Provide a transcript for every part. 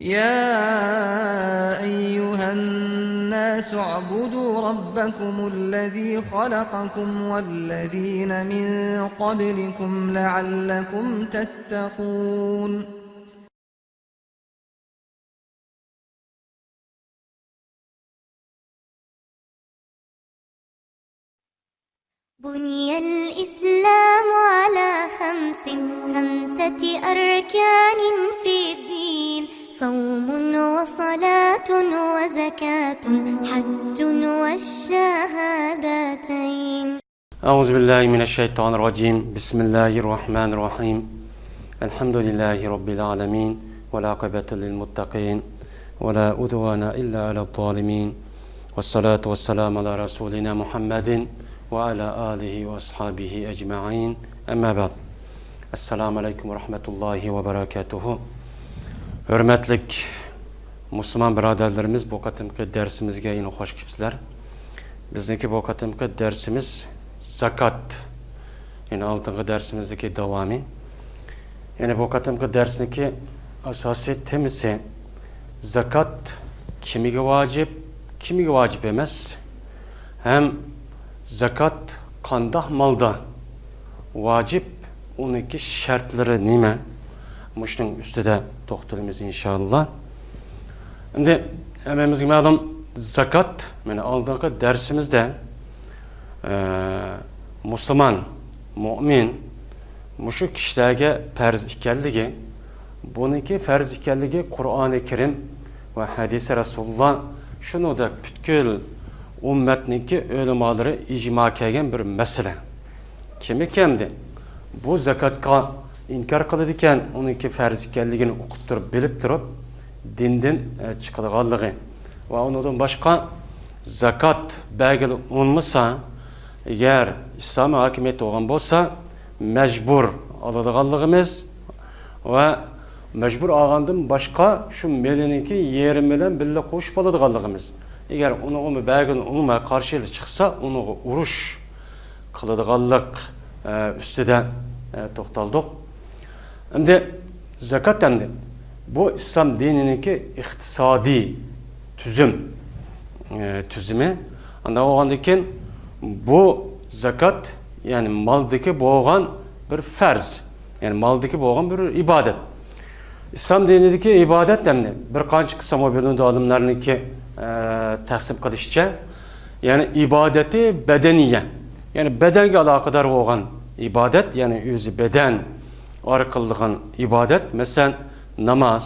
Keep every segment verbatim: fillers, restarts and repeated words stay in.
يا أيها الناس اعبدوا ربكم الذي خلقكم والذين من قبلكم لعلكم تتقون. بني الإسلام على خمس، خمسة أركان في الدين، صوم وصلاة وزكاة حج والشهادتين. أعوذ بالله من الشيطان الرجيم. بسم الله الرحمن الرحيم. الحمد لله رب العالمين، والعاقبة للمتقين، ولا عدوان إلا على الظالمين، والصلاة والسلام على رسولنا محمد وعلى آله وأصحابه أجمعين. أما بعد. السلام عليكم ورحمة الله وبركاته. ھۆرمەتلىك مۇسۇلمان بۇرادەرلىرىمىز، بۇ قېتىمقى دەرسىمىزگە يەنە خوش كېلىپسىلەر. بىزنىڭكى بۇ قېتىمقى دەرسىمىز زاكات. يەنە ئالدىنقى دەرسىمىزدىكى داۋامى. يەنە بۇ قېتىمقى دەرسنىڭكى ئاساسىي تېمىسى زاكات كىمگە ۋاجىپ، كىمگە ۋاجىپ ئەمەس ھەم زاكات قانداق مالدا ۋاجىپ، ئۇنىڭكى شەرتلىرى نېمە؟ مۇشۇنىڭ ئۈستىدە توختىلىمىز ئىنشاللا. ئەمدى ھەممىمىزگە مەلۇم، زاكات، مانا ئالدىنقى دەرسىمىزدە، ئە، مۇسۇلمان، مۇئمىن مۇشۇ كىشىلەرگە پەرز ئىكەنلىكى، بۇنىڭكى پەرز ئىكەنلىكى قۇرئانى كەرىم ۋە ھەدىسى رەسۇلۇللا، شۇنىڭدەك پۈتكۈل ئۈممەتنىڭكى ئۆلىمالىرى ئىجما كەلگەن بىر مەسىلە. كىمكى ئەمدى بۇ زاكاتقا ئىنكار قىلىدىكەن، ئۇنىڭكى پەرز ئىكەنلىكىنى ئۇقۇپ تۇرۇپ، بىلىپ تۇرۇپ، دىندىن، ئە، چىقىدىغانلىقى ۋە ئۇنىڭدىن باشقا زاكات بەرگىلى ئۇنىمىسا، ئەگەر ئىسلامىي ھاكىمىيەت بولغان بولسا، مەجبۇر ئالىدىغانلىقىمىز ۋە مەجبۇر ئالغاندىن باشقا شۇ مېلىنىڭكى يېرىمى بىلەن بىللە قوشۇپ ئالىدىغانلىقىمىز. ئەگەر ئۇنىڭغىمۇ بەرگىلى ئۇنىماي قارشى ئېلى چىقسا، ئۇنىڭغا ئۇرۇش قىلىدىغانلىق، ئە، ئۈستىدە، ئە، توختالدۇق. ئەمدى زاكات ئەمدى بۇ ئىسلام دىنىنىڭكى ئىقتىسادىي تۈزۈم، ئە، تۈزۈمى. ئانداق بولغاندىن كېيىن بۇ زاكات، يەنى مالدىكى بولغان بىر پەرز، يەنى مالدىكى بولغان بىر ئىبادەت. ئىسلام دىنىدىكى ئىبادەت ئەمدى بىر قانچە قىسىمغا بۆلۈنىدۇ ئالىملارنىڭكى، ئە، تەقسىم قىلىشىچە. يەنى ئىبادەتى بەدەنىيە، يەنى بەدەنگە ئالاقىدار بولغان ئىبادەت، يەنى ئۆزى بەدەن ئارقىلىق قىلىدىغان ئىبادەت، مەسىلەن، ناماز،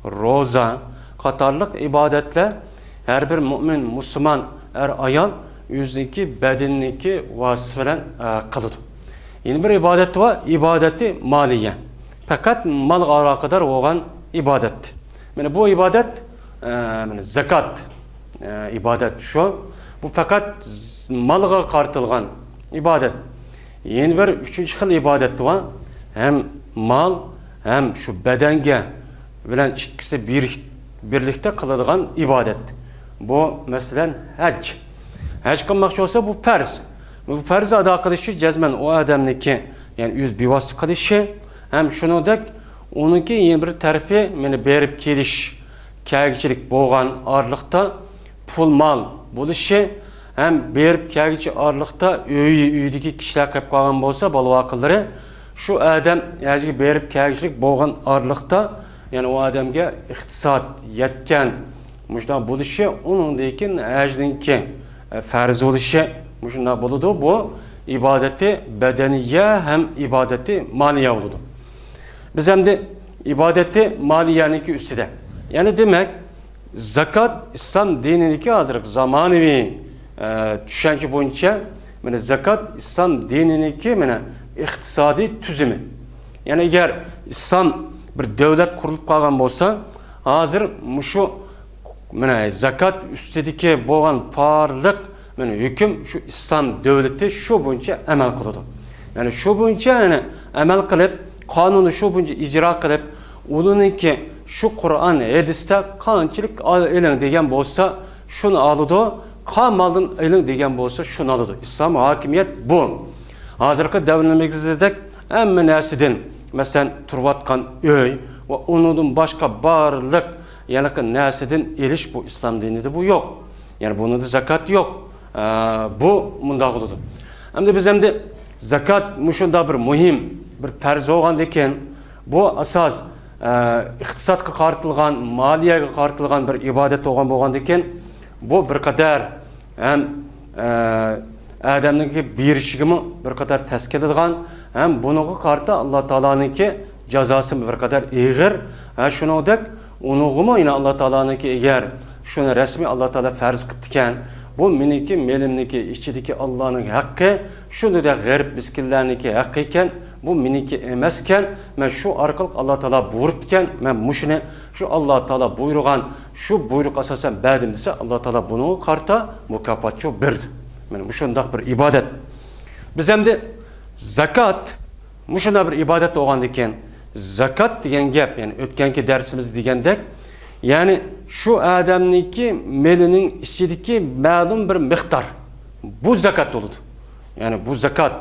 روزا قاتارلىق ئىبادەتلەر ھەر بىر مۇئمىن، مۇسۇلمان ئەر-ئايال ئۆزىنىڭكى بەدىنىنىڭكى ۋاسىتىسى بىلەن، ئە، قىلىدۇ. يەنە بىر ئىبادەت بار، ئىبادەتى مالىيە. پەقەت مالغا ئالاقىدار بولغان ئىبادەت. مانا بۇ ئىبادەت، ئە، مانا زاكات، ئە، ئىبادەت شۇ. بۇ پەقەت ز-، مالغا قارىتىلغان ئىبادەت. يەنە بىر ئۈچىنچى خىل ئىبادەت بار. ھەم مال، ھەم شۇ بەدەنگە بىلەن ئىككىسى بىر-، بىرلىكتە قىلىدىغان ئىبادەت. بۇ، مەسىلەن، ھەج. ھەج قىلماقچى بولسا، بۇ پەرز. بۇ پەرزنى ئادا قىلىش ئۈچۈن جەزمەن ئۇ ئادەمنىڭكى، يەنى ئۆزى بىۋاسىتە قىلىشى، ھەم شۇنىڭدەك ئۇنىڭكى يەنە بىر تەرىپى، مانا بېرىپ كېلىش، كەلگۈچىلىك بولغان ئارىلىقتا پۇل مال بولۇشى ھەم بېرىپ كەلگۈچى ئارىلىقتا ئۆيى، ئۆيدىكى كىشىلەر قېلىپ قالغان بولسا، بالا ۋاقىلىرى، شۇ ئادەم ھەجگە بېرىپ كەلگۈچىلىك بولغان ئارىلىقتا، يەنى ئۇ ئادەمگە ئىقتىساد يەتكەن، مۇشۇنداق بولۇشى، ئۇنىڭدىن كېيىن ھەجنىڭكى، ئە، پەرز بولۇشى، مۇشۇنداق بولىدۇ. بۇ ئىبادەتى بەدەنىيە ھەم ئىبادەتى مالىيە بولىدۇ. بىز ئەمدى ئىبادەتى مالىيەنىڭكى ئۈستىدە. يەنى دېمەك، زاكات ئىسلام دىنىنىڭكى ھازىرقى زامانىۋى، ئە، چۈشەنچە بويىچە، مانا زاكات ئىسلام دىنىنىڭكى، مانا، ئىقتىسادىي تۈزۈمى. يەنى ئەگەر ئىسلام بىر دۆلەت قۇرۇلۇپ قالغان بولسا، ھازىر مۇشۇ، مانا، زاكات ئۈستىدىكى بولغان بارلىق، مانا، ھۆكۈم شۇ ئىسلام دۆلىتى شۇ بويىچە ئەمەل قىلىدۇ. يەنى شۇ بويىچە، يەنى ئەمەل قىلىپ، قانۇننى شۇ بويىچە ئىجرا قىلىپ، ئۇلارنىڭكى شۇ قۇرئان، ھەدىستە قانچىلىك ئال-، ئېلىڭ دېگەن بولسا، شۇنى ئالىدۇ، قالغان مالدىن ئېلىڭ دېگەن بولسا، شۇنى ئالىدۇ. ئىسلام ھاكىمىيەت بۇ. ھازىرقى دەۋرىمىزدەك ھەممە نەرسىدىن، مەسىلەن، تۇرۇۋاتقان ئۆي ۋە ئۇنىڭدىن باشقا بارلىق يەنى نەرسىدىن ئېلىش بۇ ئىسلام دىنىدا بۇ يوق. يەنى بۇنىڭدا زاكات يوق. ئە، بۇ مۇنداق بولىدۇ. ئەمدى بىز ئەمدى زاكات مۇشۇنداق بىر مۇھىم، بىر پەرز بولغاندىكىن، بۇ ئاساس، ئە، ئىقتىسادقا قارىتىلغان، مالىيەگە قارىتىلغان بىر ئىبادەت بولغان بولغاندىكىن، بۇ بىر قەدەر ھەم، ئە، ئادەمنىڭكى بېرىشىگىمۇ بىر قەدەر تەس كېلىدىغان، ھەم بۇنىڭغا قارىتا ئاللا تائالانىڭكى جازاسى بىر قەدەر ئېغىر. ھە، شۇنىڭدەك ئۇنىڭغىمۇ يەنە ئاللا تائالانىڭكى، ئەگەر شۇنى رەسمىي ئاللا تائالا پەرز قىپتىكەن، بۇ مېنىڭكى مېلىمنىڭكى ئىچىدىكى ئاللانىڭ ھەققى، شۇنىڭدەك غېرىب مىسكىنلەرنىڭكى ھەققى ئىكەن، بۇ مېنىڭكى ئەمەسكەن، مەن شۇ ئارقىلىق ئاللا تائالا بۇيرۇپتىكەن، مەن مۇشۇنى شۇ ئاللا تائالا بۇيرۇغان شۇ بۇيرۇق ئاساسەن بەردىم دېسە، ئاللا تائالا بۇنىڭغا قارىتا مۇكاپاتچۇ بېرىدۇ. مانا مۇشۇنداق بىر ئىبادەت. بىز ئەمدى زاكات، مۇشۇنداق بىر ئىبادەت بولغاندىكىن، زاكات دېگەن گەپ، يەنى ئۆتكەنكى دەرسىمىزدە دېگەندەك، يەنى شۇ ئادەمنىڭكى مېلىنىڭ ئىچىدىكى مەلۇم بىر مىقدار، بۇ زاكات بولىدۇ. يەنى بۇ زاكات.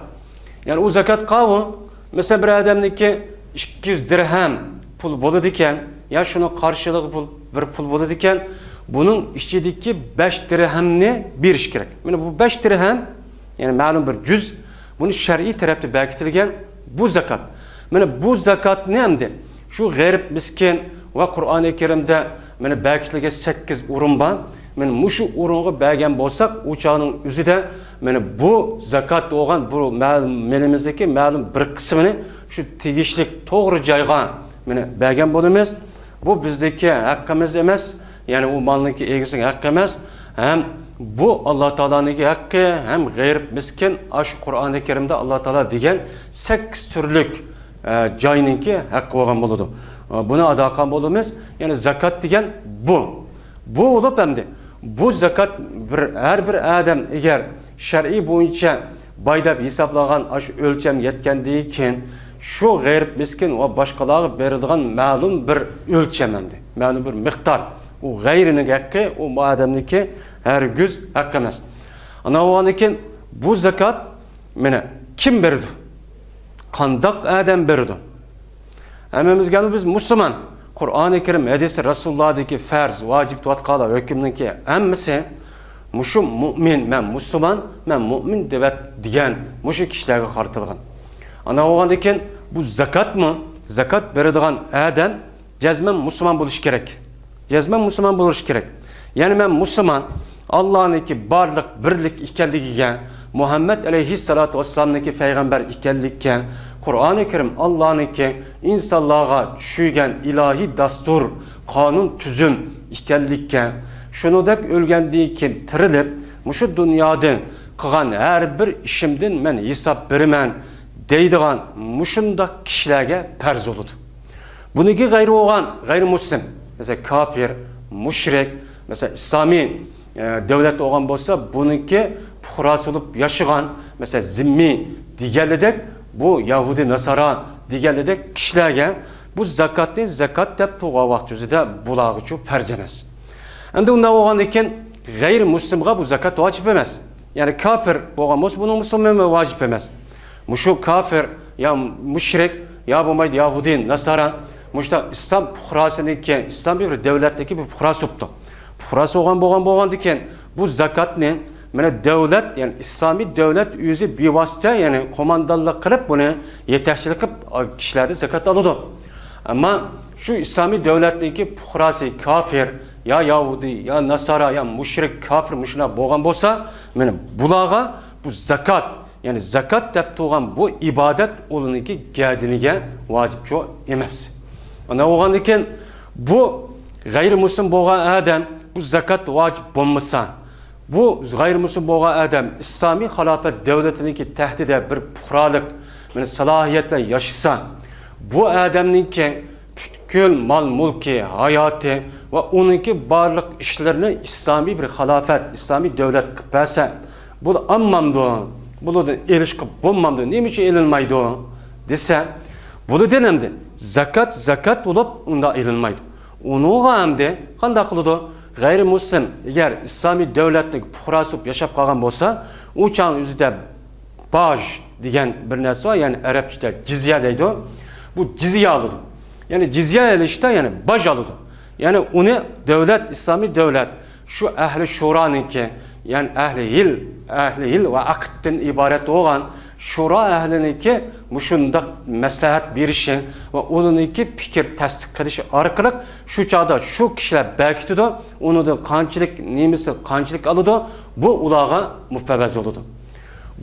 يەنى ئۇ زاكات قاۋۇ، مەسىلەن، بىر ئادەمنىڭكى ئىككى يۈز دىرھەم پۇل بولىدىكەن، يا شۇنىڭ قارشىلىقى پۇل، بىر پۇل بولىدىكەن، بۇنىڭ ئىچىدىكى بەش دىرھەمنى بېرىش كېرەك. مانا بۇ بەش دىرھەم، يەنى مەلۇم بىر جۈز، بۇنى شەرئىي تەرەپتە بەكىتىلگەن بۇ زاكات. مانا بۇ زاكاتنى ئەمدى شۇ غېرىب مىسكىن ۋە قۇرئانى كەرىمدە مانا بەكىتىلگەن سەككىز ئورۇن بار. مانا مۇشۇ ئورۇنغا بەرگەن بولساق، ئۇ چاغنىڭ ئۆزىدە مانا بۇ زاكات بولغان بۇ مەل-، مېلىمىزدىكى مەلۇم بىر قىسمىنى شۇ تېگىشلىك توغرا جايغا مانا بەرگەن بولىمىز. بۇ بىزدىكى ھەققىمىز ئەمەس، يەنى ئۇ مالنىڭكى ئىگىسىنىڭ ھەققى ئەمەس، ھەم بۇ ئاللا تائالانىڭكى ھەققى، ھەم غېرىب مىسكىن، ئاشۇ قۇرئانى كەرىمدە ئاللا تائالا دېگەن سەككىز تۈرلۈك، ئە، جاينىڭكى ھەققى بولغان بولىدۇ. ئە، بۇنى ئادا قىلغان بولىمىز. يەنى زاكات دېگەن بۇ. بۇ بولۇپ ئەمدى بۇ زاكات بىر، ھەر بىر ئادەم ئەگەر شەرئىي بويىچە باي دەپ ھېسابلانغان ئاشۇ ئۆلچەم يەتكەندىن كېيىن، شۇ غېرىب مىسكىن ۋە باشقىلارغا بېرىدىغان مەلۇم بىر ئۆلچەم ئەمدى، مەلۇم بىر مىقدار. ئۇ غەيرىنىڭ ھەققى، ئۇ ئادەمنىڭكى ھەرگىز ھەققى ئەمەس. ئانا بولغاندىن كېيىن بۇ زاكات مانا كىم بېرىدۇ؟ قانداق ئادەم بېرىدۇ؟ ھەممىمىزگە بىز مۇسۇلمان. قۇرئانى كەرىم، ھەدىسى رەسۇلۇللاھدىكى پەرز، ۋاجىپ تۇتۇۋاتقانلار ھۆكۈمنىڭكى ھەممىسى مۇشۇ مۇئمىن، مەن مۇسۇلمان، مەن مۇئمىن دېۋەت دېگەن مۇشۇ كىشىلەرگە قارىتىلغان. ئانا بولغاندىن كېيىن بۇ زاكاتمۇ؟ زاكات بېرىدىغان ئادەم جەزمەن مۇسۇلمان بولۇشى كېرەك. جەزمەن مۇسۇلمان بولۇشى كېرەك. يەنى مەن مۇسۇلمان، ئاللانىڭكى بارلىق بىرلىك ئىكەنلىكىگە، مۇھەممەد ئەلەيھىسسالاتۇ ۋەسسالامنىڭكى پەيغەمبەر ئىكەنلىككە، قۇرئانى كەرىم ئاللانىڭكى ئىنسانلارغا چۈشۈرگەن ئىلاھىي دەستۇر، قانۇن، تۈزۈم ئىكەنلىككە، شۇنىڭدەك ئۆلگەندىن كېيىن تىرىلىپ، مۇشۇ دۇنيادا قىلغان ھەر بىر ئىشىمدىن مەن ھېساب بېرىمەن دەيدىغان مۇشۇنداق كىشىلەرگە پەرز بولىدۇ. بۇنىڭكى غەيرى بولغان، غەيرىمۇسلىم، مەسىلەن، كاپىر، مۇشرىك، مەسىلەن، ئىسلامىي، ئە، دۆلەت بولغان بولسا، بۇنىڭكى پۇقراسى بولۇپ ياشىغان، مەسىلەن، زىممىي دېگەنلىدەك، بۇ يەھۇدىي، ناسارا دېگەنلىدەك كىشىلەرگە بۇ زاكاتنى زاكات دەپ تۇرغان ۋاقتى ئۆزىدە بۇلارغىچۇ پەرز ئەمەس. ئەمدى ئۇنداق بولغاندىن كېيىن غەيرىمۇسلىمغا بۇ زاكات ۋاجىپ ئەمەس. يەنى كاپىر بولغان بولسا، بۇنىڭ مۇسۇلمانمۇ ۋاجىپ ئەمەس. مۇشۇ كاپىر يا مۇشرىك يا بولمايدۇ يەھۇدىي، ناسارا، مۇشۇنداق ئىسلام پۇقراسىنىڭكى، ئىسلامىي بىر دۆلەتتىكى بىر پۇقراسى بوپتۇ. پۇقراسى بولغان، بولغان، بولغاندىكىن بۇ زاكاتنى مانا دۆلەت، يەنى ئىسلامىي دۆلەت ئۆزى بىۋاسىتە، يەنى قوماندانلىق قىلىپ، بۇنى يېتەكچىلىك قىلىپ، كىشىلەردىن زاكات ئالىدۇ. ئەمما شۇ ئىسلامىي دۆلەتنىڭكى پۇقراسى كاپىر يا يەھۇدىي يا ناسارا يا مۇشرىك كاپىر مۇشۇنداق بولغان بولسا، مانا بۇلارغا بۇ زاكات، يەنى زاكات دەپ تۇرغان بۇ ئىبادەت ئۇلارنىڭكى گەدىنىگە ۋاجىپچۇ ئەمەس. ئانا بولغاندىكىن بۇ غەيرىمۇسلىم بولغان ئادەم بۇ زاكات ۋاجىپ بولمىسا، بۇ غەيرىمۇسلىم بولغان ئادەم ئىسلامىي خىلاپەت دۆلىتىنىڭكى تەھتىدە بىر پۇقرالىق، مانا، سالاھىيەتلەر ياشىسا، بۇ ئادەمنىڭكى پۈتكۈل مال-مۈلكى، ھاياتى ۋە ئۇنىڭكى بارلىق ئىشلىرىنى ئىسلامىي بىر خىلاپەت، ئىسلامىي دۆلەت قىلىپ بەرسە، بۇلار ئالمامدۇ؟ بۇلاردىن ئېلىشقا بولمامدۇ؟ نېمە ئۈچۈن ئېلىنمايدۇ؟ دېسە، بۇلاردىن ئەمدى زاكات زاكات بولۇپ ئۇنداق ئېلىنمايدۇ. ئۇنىڭغا ئەمدى قانداق قىلىدۇ؟ غەيرىمۇسلىم، ئەگەر ئىسلامىي دۆلەتنىڭ پۇقراسى بولۇپ ياشاپ قالغان بولسا، ئۇ چاغنىڭ ئۆزىدە باج دېگەن بىر نەرسە بار، يەنى ئەرەبچىدە جىزيە دەيدۇ. بۇ جىزيە ئالىدۇ. يەنى جىزيە ئېلىشتا، يەنى باج ئالىدۇ. يەنى ئۇنى دۆلەت، ئىسلامىي دۆلەت، شۇ ئەھلى شۇرانىڭكى، يەنى ئەھلى ھىل، ئەھلى ھىل ۋە ئەقىدتىن ئىبارەت بولغان شۇرا ئەھلىنىڭكى مۇشۇنداق مەسلىھەت بېرىشى ۋە ئۇنىڭكى پىكىر تەستىق قىلىشى ئارقىلىق شۇ چاغدا شۇ كىشىلەر بەكىتىدۇ، ئۇنىڭدىن قانچىلىك، نېمىسى قانچىلىك ئالىدۇ، بۇ ئۇلارغا مۇپەۋۋەز بولىدۇ.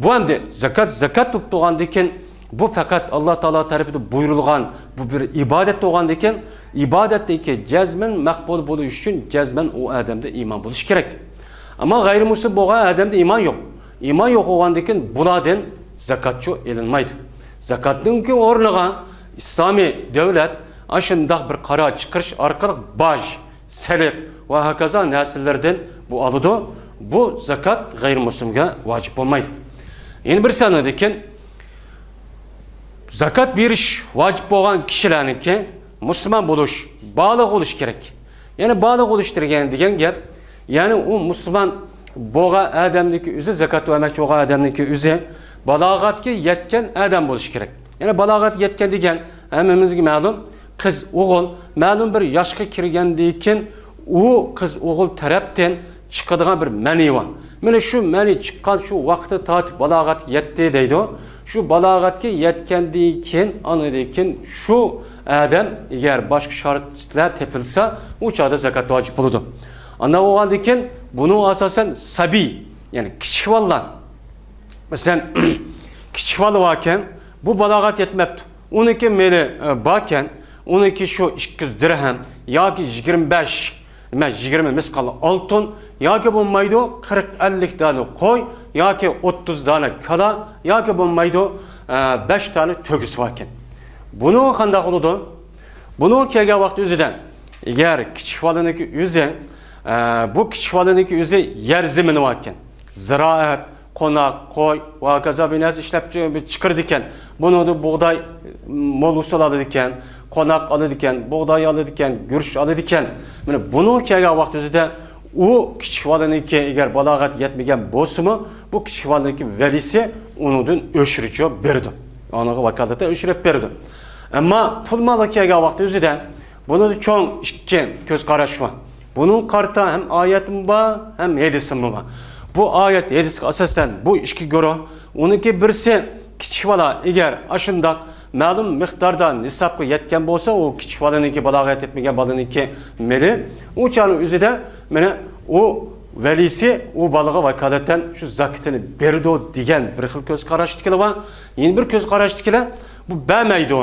بۇ ئەمدى زاكات، زاكات بولۇپ تۇرغاندىن كېيىن، بۇ پەقەت ئاللا تائالا تەرىپىدىن بۇيرۇلغان بۇ بىر ئىبادەت بولغاندىكىن، ئىبادەتتىكى جەزمەن مەقبۇل بولۇش ئۈچۈن جەزمەن ئۇ ئادەمدە ئىمان بولۇشى كېرەك. ئەمما غەيرىمۇسلىم بولغان ئادەمدە ئىمان يوق. ئىمان يوق بولغاندىكىن بۇلاردىن زاكاتچۇ ئېلىنمايدۇ. زاكاتنىڭكى ئورنىغا ئىسلامىي دۆلەت ئاشۇنداق بىر قارار چىقىرىش ئارقىلىق باج، سېلىق ۋە ھاكازا نەرسىلەردىن بۇ ئالىدۇ. بۇ زاكات غەيرىمۇسلىمگە ۋاجىپ بولمايدۇ. يەنە بىر سانىدىكىن زاكات بېرىش ۋاجىپ بولغان كىشىلەرنىڭكى مۇسۇلمان بولۇش، بالىغ بولۇش كېرەك. يەنى بالىغ بولۇش دېگەن، دېگەن گەپ، يەنى ئۇ مۇسۇلمان بولغان ئادەمنىڭكى ئۆزى، زاكات بەرمەكچى بولغان ئادەمنىڭكى ئۆزى بالاغەتكە يەتكەن ئادەم بولۇشى كېرەك. يەنى بالاغەتكە يەتكەن دېگەن ھەممىمىزگە مەلۇم، قىز ئوغۇل مەلۇم بىر ياشقا كىرگەندىن كېيىن ئۇ قىز ئوغۇل تەرەپتىن چىقىدىغان بىر مەنى بار. مانا شۇ مەنى چىققان شۇ ۋاقىتتا تارتىپ بالاغەتكە يەتتى دەيدۇ. شۇ بالاغەتكە يەتكەندىن كېيىن، ئاندىن كېيىن شۇ ئادەم ئەگەر باشقا شارتلار تېپىلسا، ئۇ چاغدا زاكات ۋاجىپ بولىدۇ. ئانداق بولغاندىن كېيىن بۇنىڭ ئاساسەن سەبىي، يەنى كىچىك بالىلار. مەسىلەن، كىچىك بالا باركەن، بۇ بالاغەت يەتمەپتۇ. ئۇنىڭكى مېلى، ئە، باركەن، ئۇنىڭكى شۇ ئىككى يۈز دىرھەم ياكى يىگىرمە بەش، نېمە، يىگىرمە مىسقال ئالتۇن ياكى بولمايدۇ، قىرىق ئەللىك دانە قوي ياكى ئوتتۇز دانە كالا ياكى بولمايدۇ، ئە، بەش دانە تۆگىسى باركەن. بۇنىڭ قانداق بولىدۇ؟ بۇنىڭ كەلگەن ۋاقتى ئۆزىدە، ئەگەر كىچىك بالىنىڭكى ئۆزى، ئە، بۇ كىچىك بالىنىڭكى ئۆزى يەر زېمىنى باركەن، زىرائەت، قوناق، قوي ۋە ھاكازا بىر نەرسە ئىشلەپ چىقىرىدىكەن. بۇنىڭدا بۇغداي مول ھوسۇل ئالىدىكەن، قوناق ئالىدىكەن، بۇغداي ئالىدىكەن، گۈرۈچ ئالىدىكەن. مانا بۇنىڭ كەلگەن ۋاقتى ئۆزىدە ئۇ كىچىك بالىنىڭكى ئەگەر بالاغەت يەتمىگەن بولسىمۇ، بۇ كىچىك بالىنىڭكى ۋەلىسى ئۇنىڭدىن ئۆچۈرۈچ بېرىدۇ. ئۇنىڭغا ۋاكالىتەن ئۆچۈرۈپ بېرىدۇ. ئەمما پۇل مالغا كەلگەن ۋاقتى ئۆزىدە بۇنىڭدا چوڭ ئىككى كۆز قاراش بار. بۇنىڭ قارىتا ھەم ئايەتمۇ بار، ھەم ھەدىسىمۇ بار. بۇ ئايەت، ھەدىسكە ئاساسەن بۇ ئىككى گۇرۇھ، ئۇنىڭكى بىرسى كىچىك بالا ئەگەر ئاشۇنداق مەلۇم مىقداردا نىسابقا يەتكەن بولسا، ئۇ كىچىك بالىنىڭكى، بالاغەت يەتمىگەن بالىنىڭكى مېلى، ئۇ چاغنىڭ ئۆزىدە مانا ئۇ ۋەلىسى ئۇ بالىغا ۋاكالىتەن شۇ زاكىتىنى بېرىدۇ دېگەن بىر خىل كۆز قاراشتىكىلەر بار. يەنە بىر كۆز قاراشتىكىلەر بۇ بەرمەيدۇ.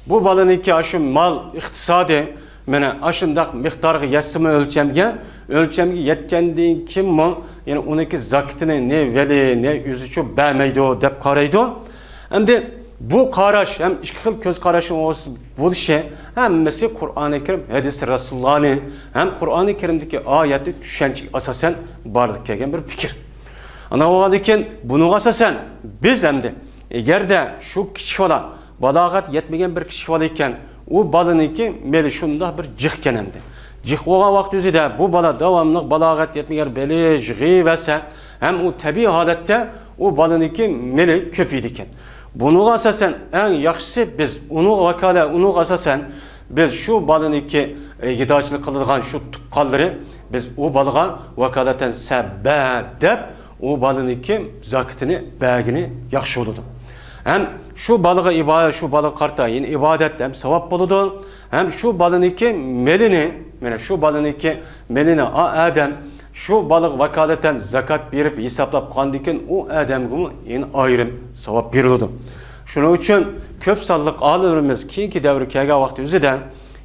بۇ بالىنىڭكى ئاشۇ مال ئىقتىسادى مانا ئاشۇنداق مىقدارغا يەتسىمۇ ئۆلچەمگە، ئۆلچەمگە يەتكەندىن كېيىنمۇ يەنە ئۇنىڭكى زاكىتىنى نى ۋەلى، نى ئۆزىچۇ بەرمەيدۇ دەپ قارايدۇ. ئەمدى بۇ قاراش ھەم ئىككى خىل كۆز قاراشنىڭ ئوتتۇرىسىدا بولۇشى ھەممىسى قۇرئانى كەرىم، ھەدىسى رەسۇلۇللانى ھەم قۇرئانى كەرىمدىكى ئايەتنى چۈشەنچىگە ئاساسەن بارلىققا كەلگەن بىر پىكىر. ئانا بولغاندىن كېيىن بۇنىڭغا ئاساسەن بىز ئەمدى ئەگەردە شۇ كىچىك بالا بالاغەت يەتمىگەن بىر كىچىك بالا ئىكەن، ئۇ بالىنىڭكى مېلى شۇنداق بىر جىق ئىكەن ئەمدى. جىق بولغان ۋاقىت ئۆزىدە بۇ بالا داۋاملىق بالاغەت يەتمىگەن بېلىغ بولسا، ھەم ئۇ تەبىئىي ھالەتتە ئۇ بالىنىڭكى مېلى كۆپىيىدىكەن. بۇنىڭغا ئاساسەن ئەڭ ياخشىسى بىز ئۇنىڭغا ۋاكالە، ئۇنىڭغا ئاساسەن بىز شۇ بالىنىڭكى، ئە، ئىگىدارچىلىق قىلىدىغان شۇ تۇغقانلىرى بىز ئۇ بالىغا ۋاكالەتەن سەبە دەپ ئۇ بالىنىڭكى زاكىتىنى بەرگىنى ياخشى بولىدۇ. ھەم شۇ بالىغا ئىبادەت، شۇ بالىغا قارىتا يەنە ئىبادەت ھەم ساۋاب بولىدۇ. ھەم شۇ بالىنىڭكى مېلىنى، مانا شۇ بالىنىڭكى مېلىنى ئا ئادەم شۇ بالىغا ۋاكالىتەن زاكات بېرىپ ھېسابلاپ قالغاندىن كېيىن ئۇ ئادەمگىمۇ يەنە ئايرىم ساۋاب بېرىلىدۇ. شۇنىڭ ئۈچۈن كۆپ سانلىق ئالىملىرىمىز كېيىنكى دەۋرگە كەلگەن ۋاقتى ئۆزىدە،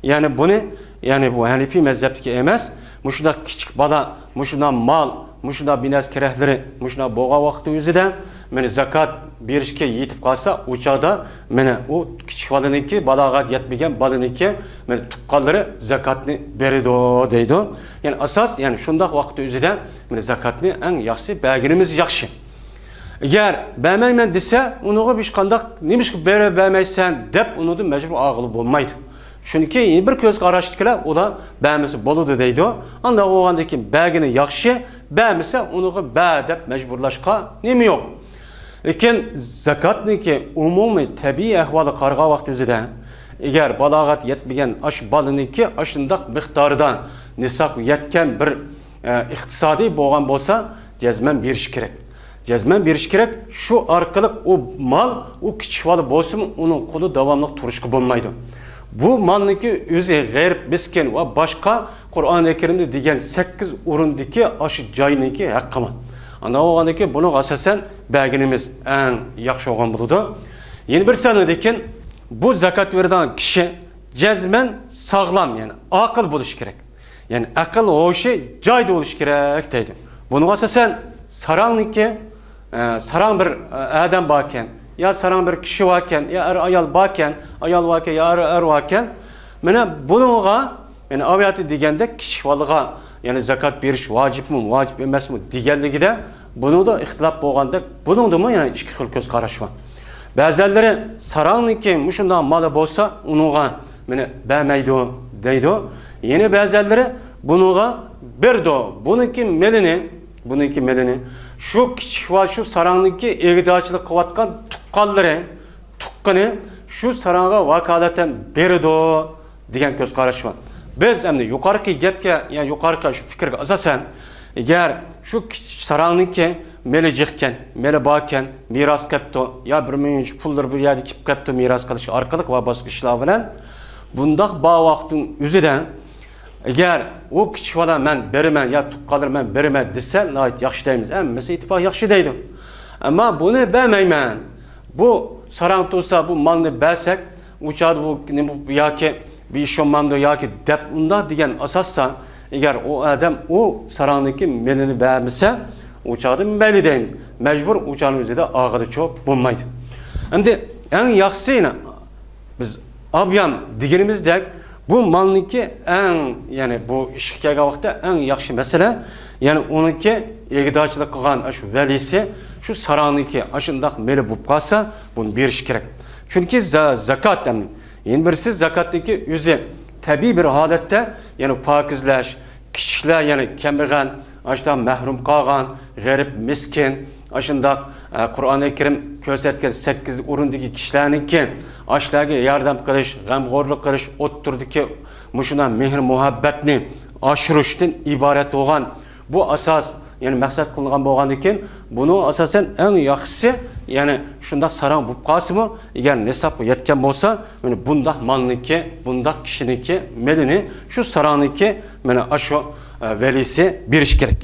يەنى بۇنى، يەنى بۇ ھەنىفىي مەزھەپتىكى ئەمەس، مۇشۇنداق كىچىك بالا، مۇشۇنداق مال، مۇشۇنداق بىر نەرسە كېرەكلىرى، مۇشۇنداق بولغان ۋاقتى ئۆزىدە، مانا زاكات بېرىشكە يېتىپ قالسا، ئۇ چاغدا مانا ئۇ كىچىك بالىنىڭكى، بالاغەت يەتمىگەن بالىنىڭكى مانا تۇغقانلىرى زاكاتنى بېرىدۇ دەيدۇ. يەنى ئاساس، يەنى شۇنداق ۋاقىتتا ئۆزىدە مانا زاكاتنى ئەڭ ياخشىسى بەرگىنىمىز ياخشى. ئەگەر بەرمەيمەن دېسە، ئۇنىڭغا ھېچقانداق نېمىشقا بېرە-، بەرمەيسەن دەپ ئۇنىڭدىن مەجبۇر ئالغىلى بولمايدۇ. چۈنكى بىر كۆز قاراشتىكىلەر ئۇلار بەرمىسە بولىدۇ دەيدۇ. ئانداق بولغاندىن كېيىن بەرگىنى ياخشى، بەرمىسە ئۇنىڭغا بەر دەپ مەجبۇرلاشقا نېمە يوق؟ لېكىن زاكاتنىڭكى ئومۇمىي تەبىئىي ئەھۋالىغا قارىغان ۋاقتى ئۆزىدە، ئەگەر بالاغەت يەتمىگەن ئاشۇ بالىنىڭكى ئاشۇنداق مىقداردا نىسابقا يەتكەن بىر، ئە، ئىقتىسادى بولغان بولسا، جەزمەن بېرىش كېرەك. جەزمەن بېرىش كېرەك. شۇ ئارقىلىق ئۇ مال، ئۇ كىچىك بالا بولسىمۇ، ئۇنىڭ قولى داۋاملىق تۇرۇشقا بولمايدۇ. بۇ مالنىڭكى ئۆزى غېرىب، مىسكىن ۋە باشقا قۇرئانى كەرىمدە دېگەن سەككىز ئورۇندىكى ئاشۇ جاينىڭكى ھەققى بار. ئانداق بولغاندىكىن بۇنىڭغا ئاساسەن بەرگىنىمىز ئەڭ ياخشى بولغان بولىدۇ. يەنە بىر سەنىدىكىن بۇ زاكات بېرىدىغان كىشى جەزمەن ساغلام، يەنى ئاقىل بولۇشى كېرەك. يەنى ئەقىل ھوشى جايىدا بولۇشى كېرەك دەيدۇ. بۇنىڭغا ئاساسەن ساراڭنىڭكى، ئە، ساراڭ بىر، ئە، ئادەم باركەن، يا ساراڭ بىر كىشى باركەن، يا ئەر ئايال باركەن، ئايال باركەن، يا ئەر، ئەر باركەن. مانا بۇنىڭغا، يەنى ئاۋياتى دېگەندەك كىچىك بالىغا، يەنى زاكات بېرىش ۋاجىپمۇ، ۋاجىپ ئەمەسمۇ دېگەنلىكىدە، بۇنىڭدا ئىختىلاپ بولغاندەك، بۇنىڭدىمۇ يەنە ئىككى خىل كۆز قاراش بار. بەزەنلىرى ساراڭنىڭكى مۇشۇنداق مالى بولسا، ئۇنىڭغا مېنى بەرمەيدۇ دەيدۇ. يەنە بەزەنلىرى بۇنىڭغا بېرىدۇ. بۇنىڭكى مېلىنى، بۇنىڭكى مېلىنى شۇ كىچىك ۋە شۇ ساراڭنىڭكى ئىگىدارچىلىق قىلىۋاتقان تۇغقانلىرى، تۇغقىنى شۇ ساراڭغا ۋاكالىتەن بېرىدۇ دېگەن كۆز قاراش بار. بىز ئەمدى يۇقىرىقى گەپكە، يا يۇقىرىقى شۇ پىكىرگە ئاساسەن، ئەگەر شۇ كىچىك ساراڭنىڭكى مېلى جىقكەن، مېلى باركەن، مىراس قېپتۇ، يا بىر مۇنچە پۇللىرى بۇ يەردە كېلىپ قېپتۇ، مىراس قىلىش ئارقىلىق ۋە باشقا ئىشلار بىلەن، بۇنداق بار ۋاقىتنىڭ ئۆزىدە، ئەگەر ئۇ كىچىك بالا مەن بېرىمەن يا تۇغقانلىرىم مەن بېرىمەن دېسە، ناھايىتى ياخشى دەيمىز. ھەممىسى ئىتتىپاق ياخشى دەيدۇ. ئەمما بۇنى بەرمەيمەن، بۇ ساراڭ تۇرسا، بۇ مالنى بەرسەك، ئۇ چاغدا بۇ نېمە ياكى بىر ئىش بولمامدۇ ياكى دەپ ئۇنداق دېگەن ئاساستا، ئەگەر ئۇ ئادەم ئۇ ساراڭنىڭكى مېلىنى بەرمىسە، ئۇ چاغدا مەيلى دەيمىز. مەجبۇر ئۇ چاغنىڭ ئۆزىدە ئاغىدىچۇ بولمايدۇ. ئەمدى ئەڭ ياخشىسى، بىز ئابيام دېگىنىمىزدەك، بۇ مالنىڭكى ئەڭ، يەنى بۇ ئىشقا كەلگەن ۋاقىتتا ئەڭ ياخشى مەسىلە، يەنى ئۇنىڭكى ئىگىدارچىلىق قىلغان شۇ ۋەلىسى، شۇ ساراڭنىڭكى ئاشۇنداق مېلى بولۇپ قالسا، بۇنى بېرىش كېرەك. چۈنكى زا-، زاكات، يەنى يەنە بىرسى زاكاتنىڭكى ئۆزى تەبىئىي بىر ھالەتتە، يەنى پاكىزلەش، كىچىكلەر، يەنى كەمبەغەل، ئاشۇنداق مەھرۇم قالغان، غېرىب، مىسكىن، ئاشۇنداق، ئە، قۇرئانى كەرىم كۆرسەتكەن سەككىز ئورۇندىكى كىشىلەرنىڭكى ئاشۇلارغا ياردەم قىلىش، غەمخورلۇق قىلىش، ئوتتۇرىدىكى مۇشۇنداق مېھىر-مۇھەببەتنى ئاشۇرۇشتىن ئىبارەت بولغان بۇ ئاساس، يەنى مەقسەت قىلىنغان بولغاندىكىن، بۇنىڭ ئاساسەن ئەڭ ياخشىسى، يەنى شۇنداق ساراڭ بولۇپ قالسىمۇ، ئەگەر نىسابقا يەتكەن بولسا، مانا بۇنداق مالنىڭكى، بۇنداق كىشىنىڭكى مېلىنى شۇ ساراڭنىڭكى، مانا ئاشۇ، ئە، ۋەلىسى بېرىشى كېرەك.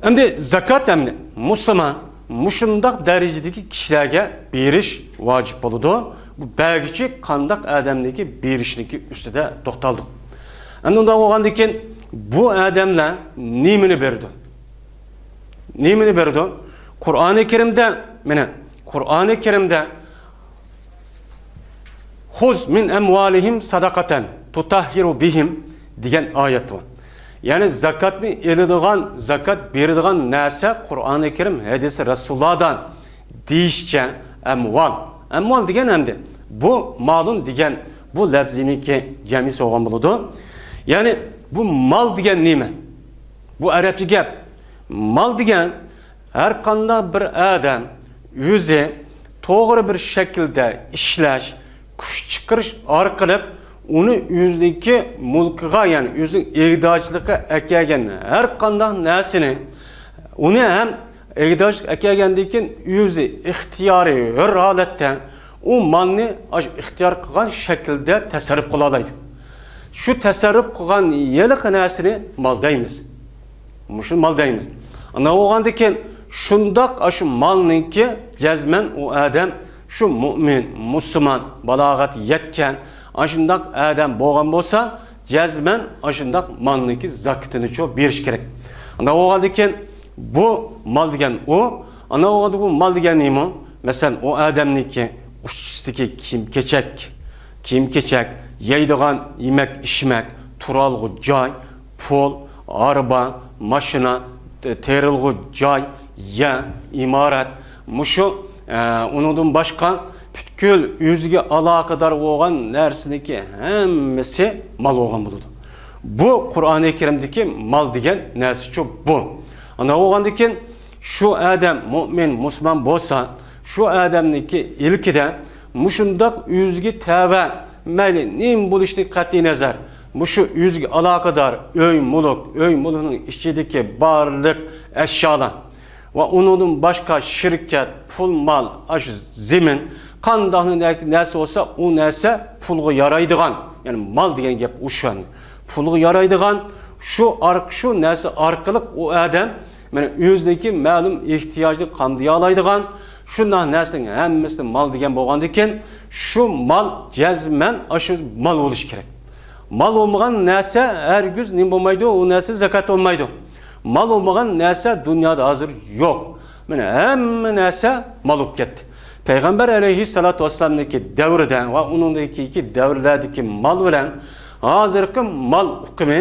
ئەمدى زاكات ئەمدى مۇسۇلمان مۇشۇنداق دەرىجىدىكى كىشىلەرگە بېرىش ۋاجىپ بولىدۇ. بۇ بەرگۈچى قانداق ئادەمنىڭكى بېرىشنىڭكى ئۈستىدە توختالدۇق. ئەمدى ئۇنداق بولغاندىكىن بۇ ئادەملەر نېمىنى بېرىدۇ؟ نېمىنى بېرىدۇ؟ قۇرئانى كەرىمدە، مانا، قۇرئانى كەرىمدە «خذ من أموالهم صدقة تطهرهم بها» دېگەن ئايەت بار. يەنى زاكاتنى ئېلىدىغان، زاكات بېرىدىغان نەرسە قۇرئانى كەرىم، ھەدىسى رەسۇلۇللادا دېيىشىچە ئەمۋال. ئەمۋال دېگەن ئەمدى بۇ مالۇن دېگەن بۇ لەپزىنىڭكى جەمئىسى بولغان بولىدۇ. يەنى بۇ مال دېگەن نېمە؟ بۇ ئەرەبچە گەپ. مال دېگەن ھەر قانداق بىر ئادەم ئۆزى توغرا بىر شەكىلدە ئىشلەش، كۈچ چىقىرىش ئارقىلىق ئۇنى ئۆزىنىڭكى مۈلكىغا، يەنى ئۆزىنىڭ ئىگىدارچىلىقىغا ئەكەلگەن ھەر قانداق نەرسىنى، ئۇنى ھەم ئىگىدارچىلىق ئەكەلگەندىن كېيىن ئۆزى ئىختىيارىي ھۆر ھالەتتە ئۇ مالنى ئاشۇ ئىختىيار قىلغان شەكىلدە تەسەررۇپ قىلالايدۇ. شۇ تەسەررۇپ قىلغان ھېلىقى نەرسىنى مال دەيمىز. مۇشۇ مال دەيمىز. ئانداق بولغاندىكىن شۇنداق ئاشۇ مالنىڭكى جەزمەن ئۇ ئادەم شۇ مۇئمىن، مۇسۇلمان، بالاغەت يەتكەن ئاشۇنداق ئادەم بولغان بولسا، جەزمەن ئاشۇنداق مالنىڭكى زاكىتىنىچۇ بېرىش كېرەك. ئانداق بولغاندىكىن بۇ مال دېگەن ئۇ، ئانداق بولغاندا بۇ مال دېگەن نېمە؟ مەسىلەن، ئۇ ئادەمنىڭكى ئۈستىدىكى كىيىم-كېچەك، كىيىم-كېچەك، يەيدىغان يېمەك-ئىچمەك، تۇرالغۇ جاي، پۇل، ئاربا، ماشىنا، تېرىلغۇ جاي، يەر، ئىمارەت، مۇشۇ، ئە، ئۇنىڭدىن باشقا پۈتكۈل ئۆزىگە ئالاقىدار بولغان نەرسىنىڭكى ھەممىسى مال بولغان بولىدۇ. بۇ قۇرئانى كەرىمدىكى مال دېگەن نەرسىچۇ بۇ. ئانداق بولغاندىكىن شۇ ئادەم مۇئمىن، مۇسۇلمان بولسا، شۇ ئادەمنىڭكى ئىلكىدە مۇشۇنداق ئۆزىگە تەۋە، مەيلى نېمە بولۇشىدىن قەتئىينەزەر، مۇشۇ ئۆزىگە ئالاقىدار ئۆي-مۈلۈك، ئۆي-مۈلۈكنىڭ ئىچىدىكى بارلىق ئەشيالار ۋە ئۇنىڭدىن باشقا شىركەت، پۇل-مال، ئاشۇ زېمىن، قانداق نەرسە بولسا، ئۇ نەرسە پۇلغا يارايدىغان، يەنى مال دېگەن گەپ ئۇشۇ ئەمدى. پۇلغا يارايدىغان، شۇ ئارق-، شۇ نەرسە ئارقىلىق ئۇ ئادەم مانا ئۆزىنىڭكى مەلۇم ئېھتىياجىنى قامدىيالايدىغان شۇنداق نەرسىنىڭ ھەممىسىنى مال دېگەن بولغاندىكىن، شۇ مال جەزمەن ئاشۇ مال بولۇشى كېرەك. مال بولمىغان نەرسە ھەرگىز نېمە بولمايدۇ، ئۇ نەرسە زاكات بولمايدۇ. مال بولمىغان نەرسە دۇنيادا ھازىر يوق. مانا ھەممە نەرسە مال بولۇپ كەتتى. پەيغەمبەر ئەلەيھىسسالاتۇ ۋەسسالامنىڭكى دەۋرىدە ۋە ئۇنىڭدىن كېيىنكى دەۋرلەردىكى مال بىلەن ھازىرقى مال ئۇقۇمى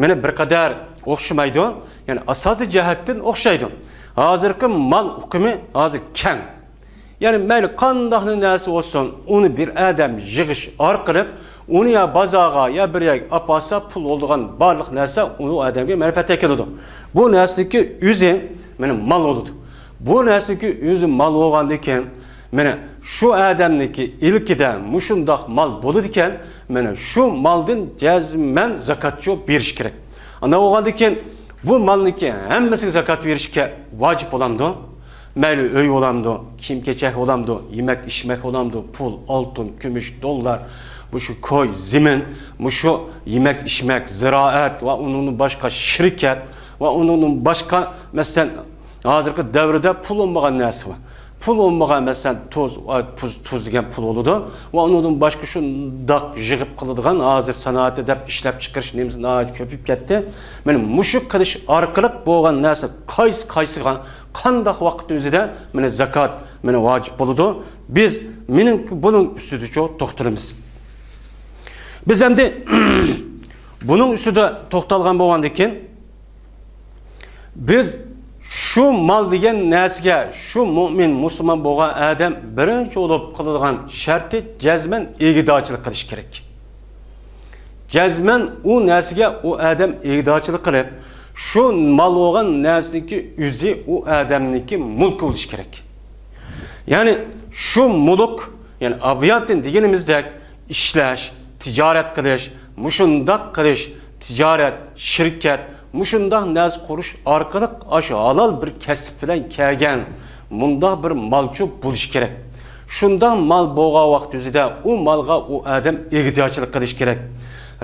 مانا بىر قەدەر ئوخشىمايدۇ. يەنى ئاساسىي جەھەتتىن ئوخشايدۇ. ھازىرقى مال ئۇقۇمى ھازىر كەڭ. يەنى مەيلى قانداقلا نەرسە بولسۇن، ئۇنى بىر ئادەم يىغىش ئارقىلىق ئۇنى يا بازارغا، يا بىر يەرگە ئاپارسا، پۇل بولىدىغان بارلىق نەرسە ئۇ ئادەمگە مەنپەئەت ئەكېلىدۇ. بۇ نەرسىنىڭكى ئۆزى مانا مال بولىدۇ. بۇ نەرسىنىڭكى ئۆزى مال بولغاندىكىن، مانا شۇ ئادەمنىڭكى ئىلكىدە مۇشۇنداق مال بولىدىكەن، مانا شۇ مالدىن جەزمەن زاكاتچۇ بېرىش كېرەك. ئانداق بولغاندىكىن، بۇ مالنىڭكى ھەممىسىگە زاكات بېرىشكە ۋاجىپ بولامدۇ؟ مەيلى ئۆي بولامدۇ، كىيىم-كېچەك بولامدۇ، يېمەك-ئىچمەك بولامدۇ، پۇل، ئالتۇن، كۈمۈش، دوللار، مۇشۇ كوي، زېمىن، مۇشۇ يېمەك-ئىچمەك، زىرائەت ۋە ئۇنىڭدىن باشقا شىركەت ۋە ئۇنىڭدىن باشقا، مەسىلەن، ھازىرقى دەۋردە پۇل بولمىغان نەرسە بار. پۇل بولمىغان، مەسىلەن، تۇز، ئا، تۇز، تۇز دېگەن پۇل بولىدۇ. ۋە ئۇنىڭدىن باشقا شۇنداق يىغىپ قىلىدىغان، ھازىر سانائەتتە دەپ ئىشلەپچىقىرىش نېمىسى ناھايىتى كۆپىيىپ كەتتى. مانا مۇشۇ قىلىش ئارقىلىق بولغان نەرسە قايسى، قايسىغا، قانداق ۋاقىت ئۆزىدە مانا زاكات مانا ۋاجىپ بولىدۇ. بىز مېنىڭ بۇنىڭ ئۈستىدىچۇ توختىلىمىز. بىز ئەمدى بۇنىڭ ئۈستىدە توختالغان بولغاندىكىن، بىز شۇ مال دېگەن نەرسىگە شۇ مۇئمىن، مۇسۇلمان بولغان ئادەم بىرىنچى بولۇپ قىلىدىغان شەرتى جەزمەن ئىگىدارچىلىق قىلىش كېرەك. جەزمەن ئۇ نەرسىگە ئۇ ئادەم ئىگىدارچىلىق قىلىپ، شۇ مال بولغان نەرسىنىڭكى ئۆزى ئۇ ئادەمنىڭكى مۈلكى بولۇشى كېرەك. يەنى شۇ مۈلۈك، يەنى ئابىياتىن دېگىنىمىزدەك، ئىشلەش، تىجارەت قىلىش، مۇشۇنداق قىلىش، تىجارەت، شىركەت، مۇشۇنداق نەرسە قۇرۇش ئارقىلىق ئاشۇ ھالال بىر كەسىپ بىلەن كەلگەن مۇنداق بىر مالچۇ بولۇشى كېرەك. شۇنداق مال بولغان ۋاقىت يۈزىدە ئۇ مالغا ئۇ ئادەم ئىگىدارچىلىق قىلىشى كېرەك.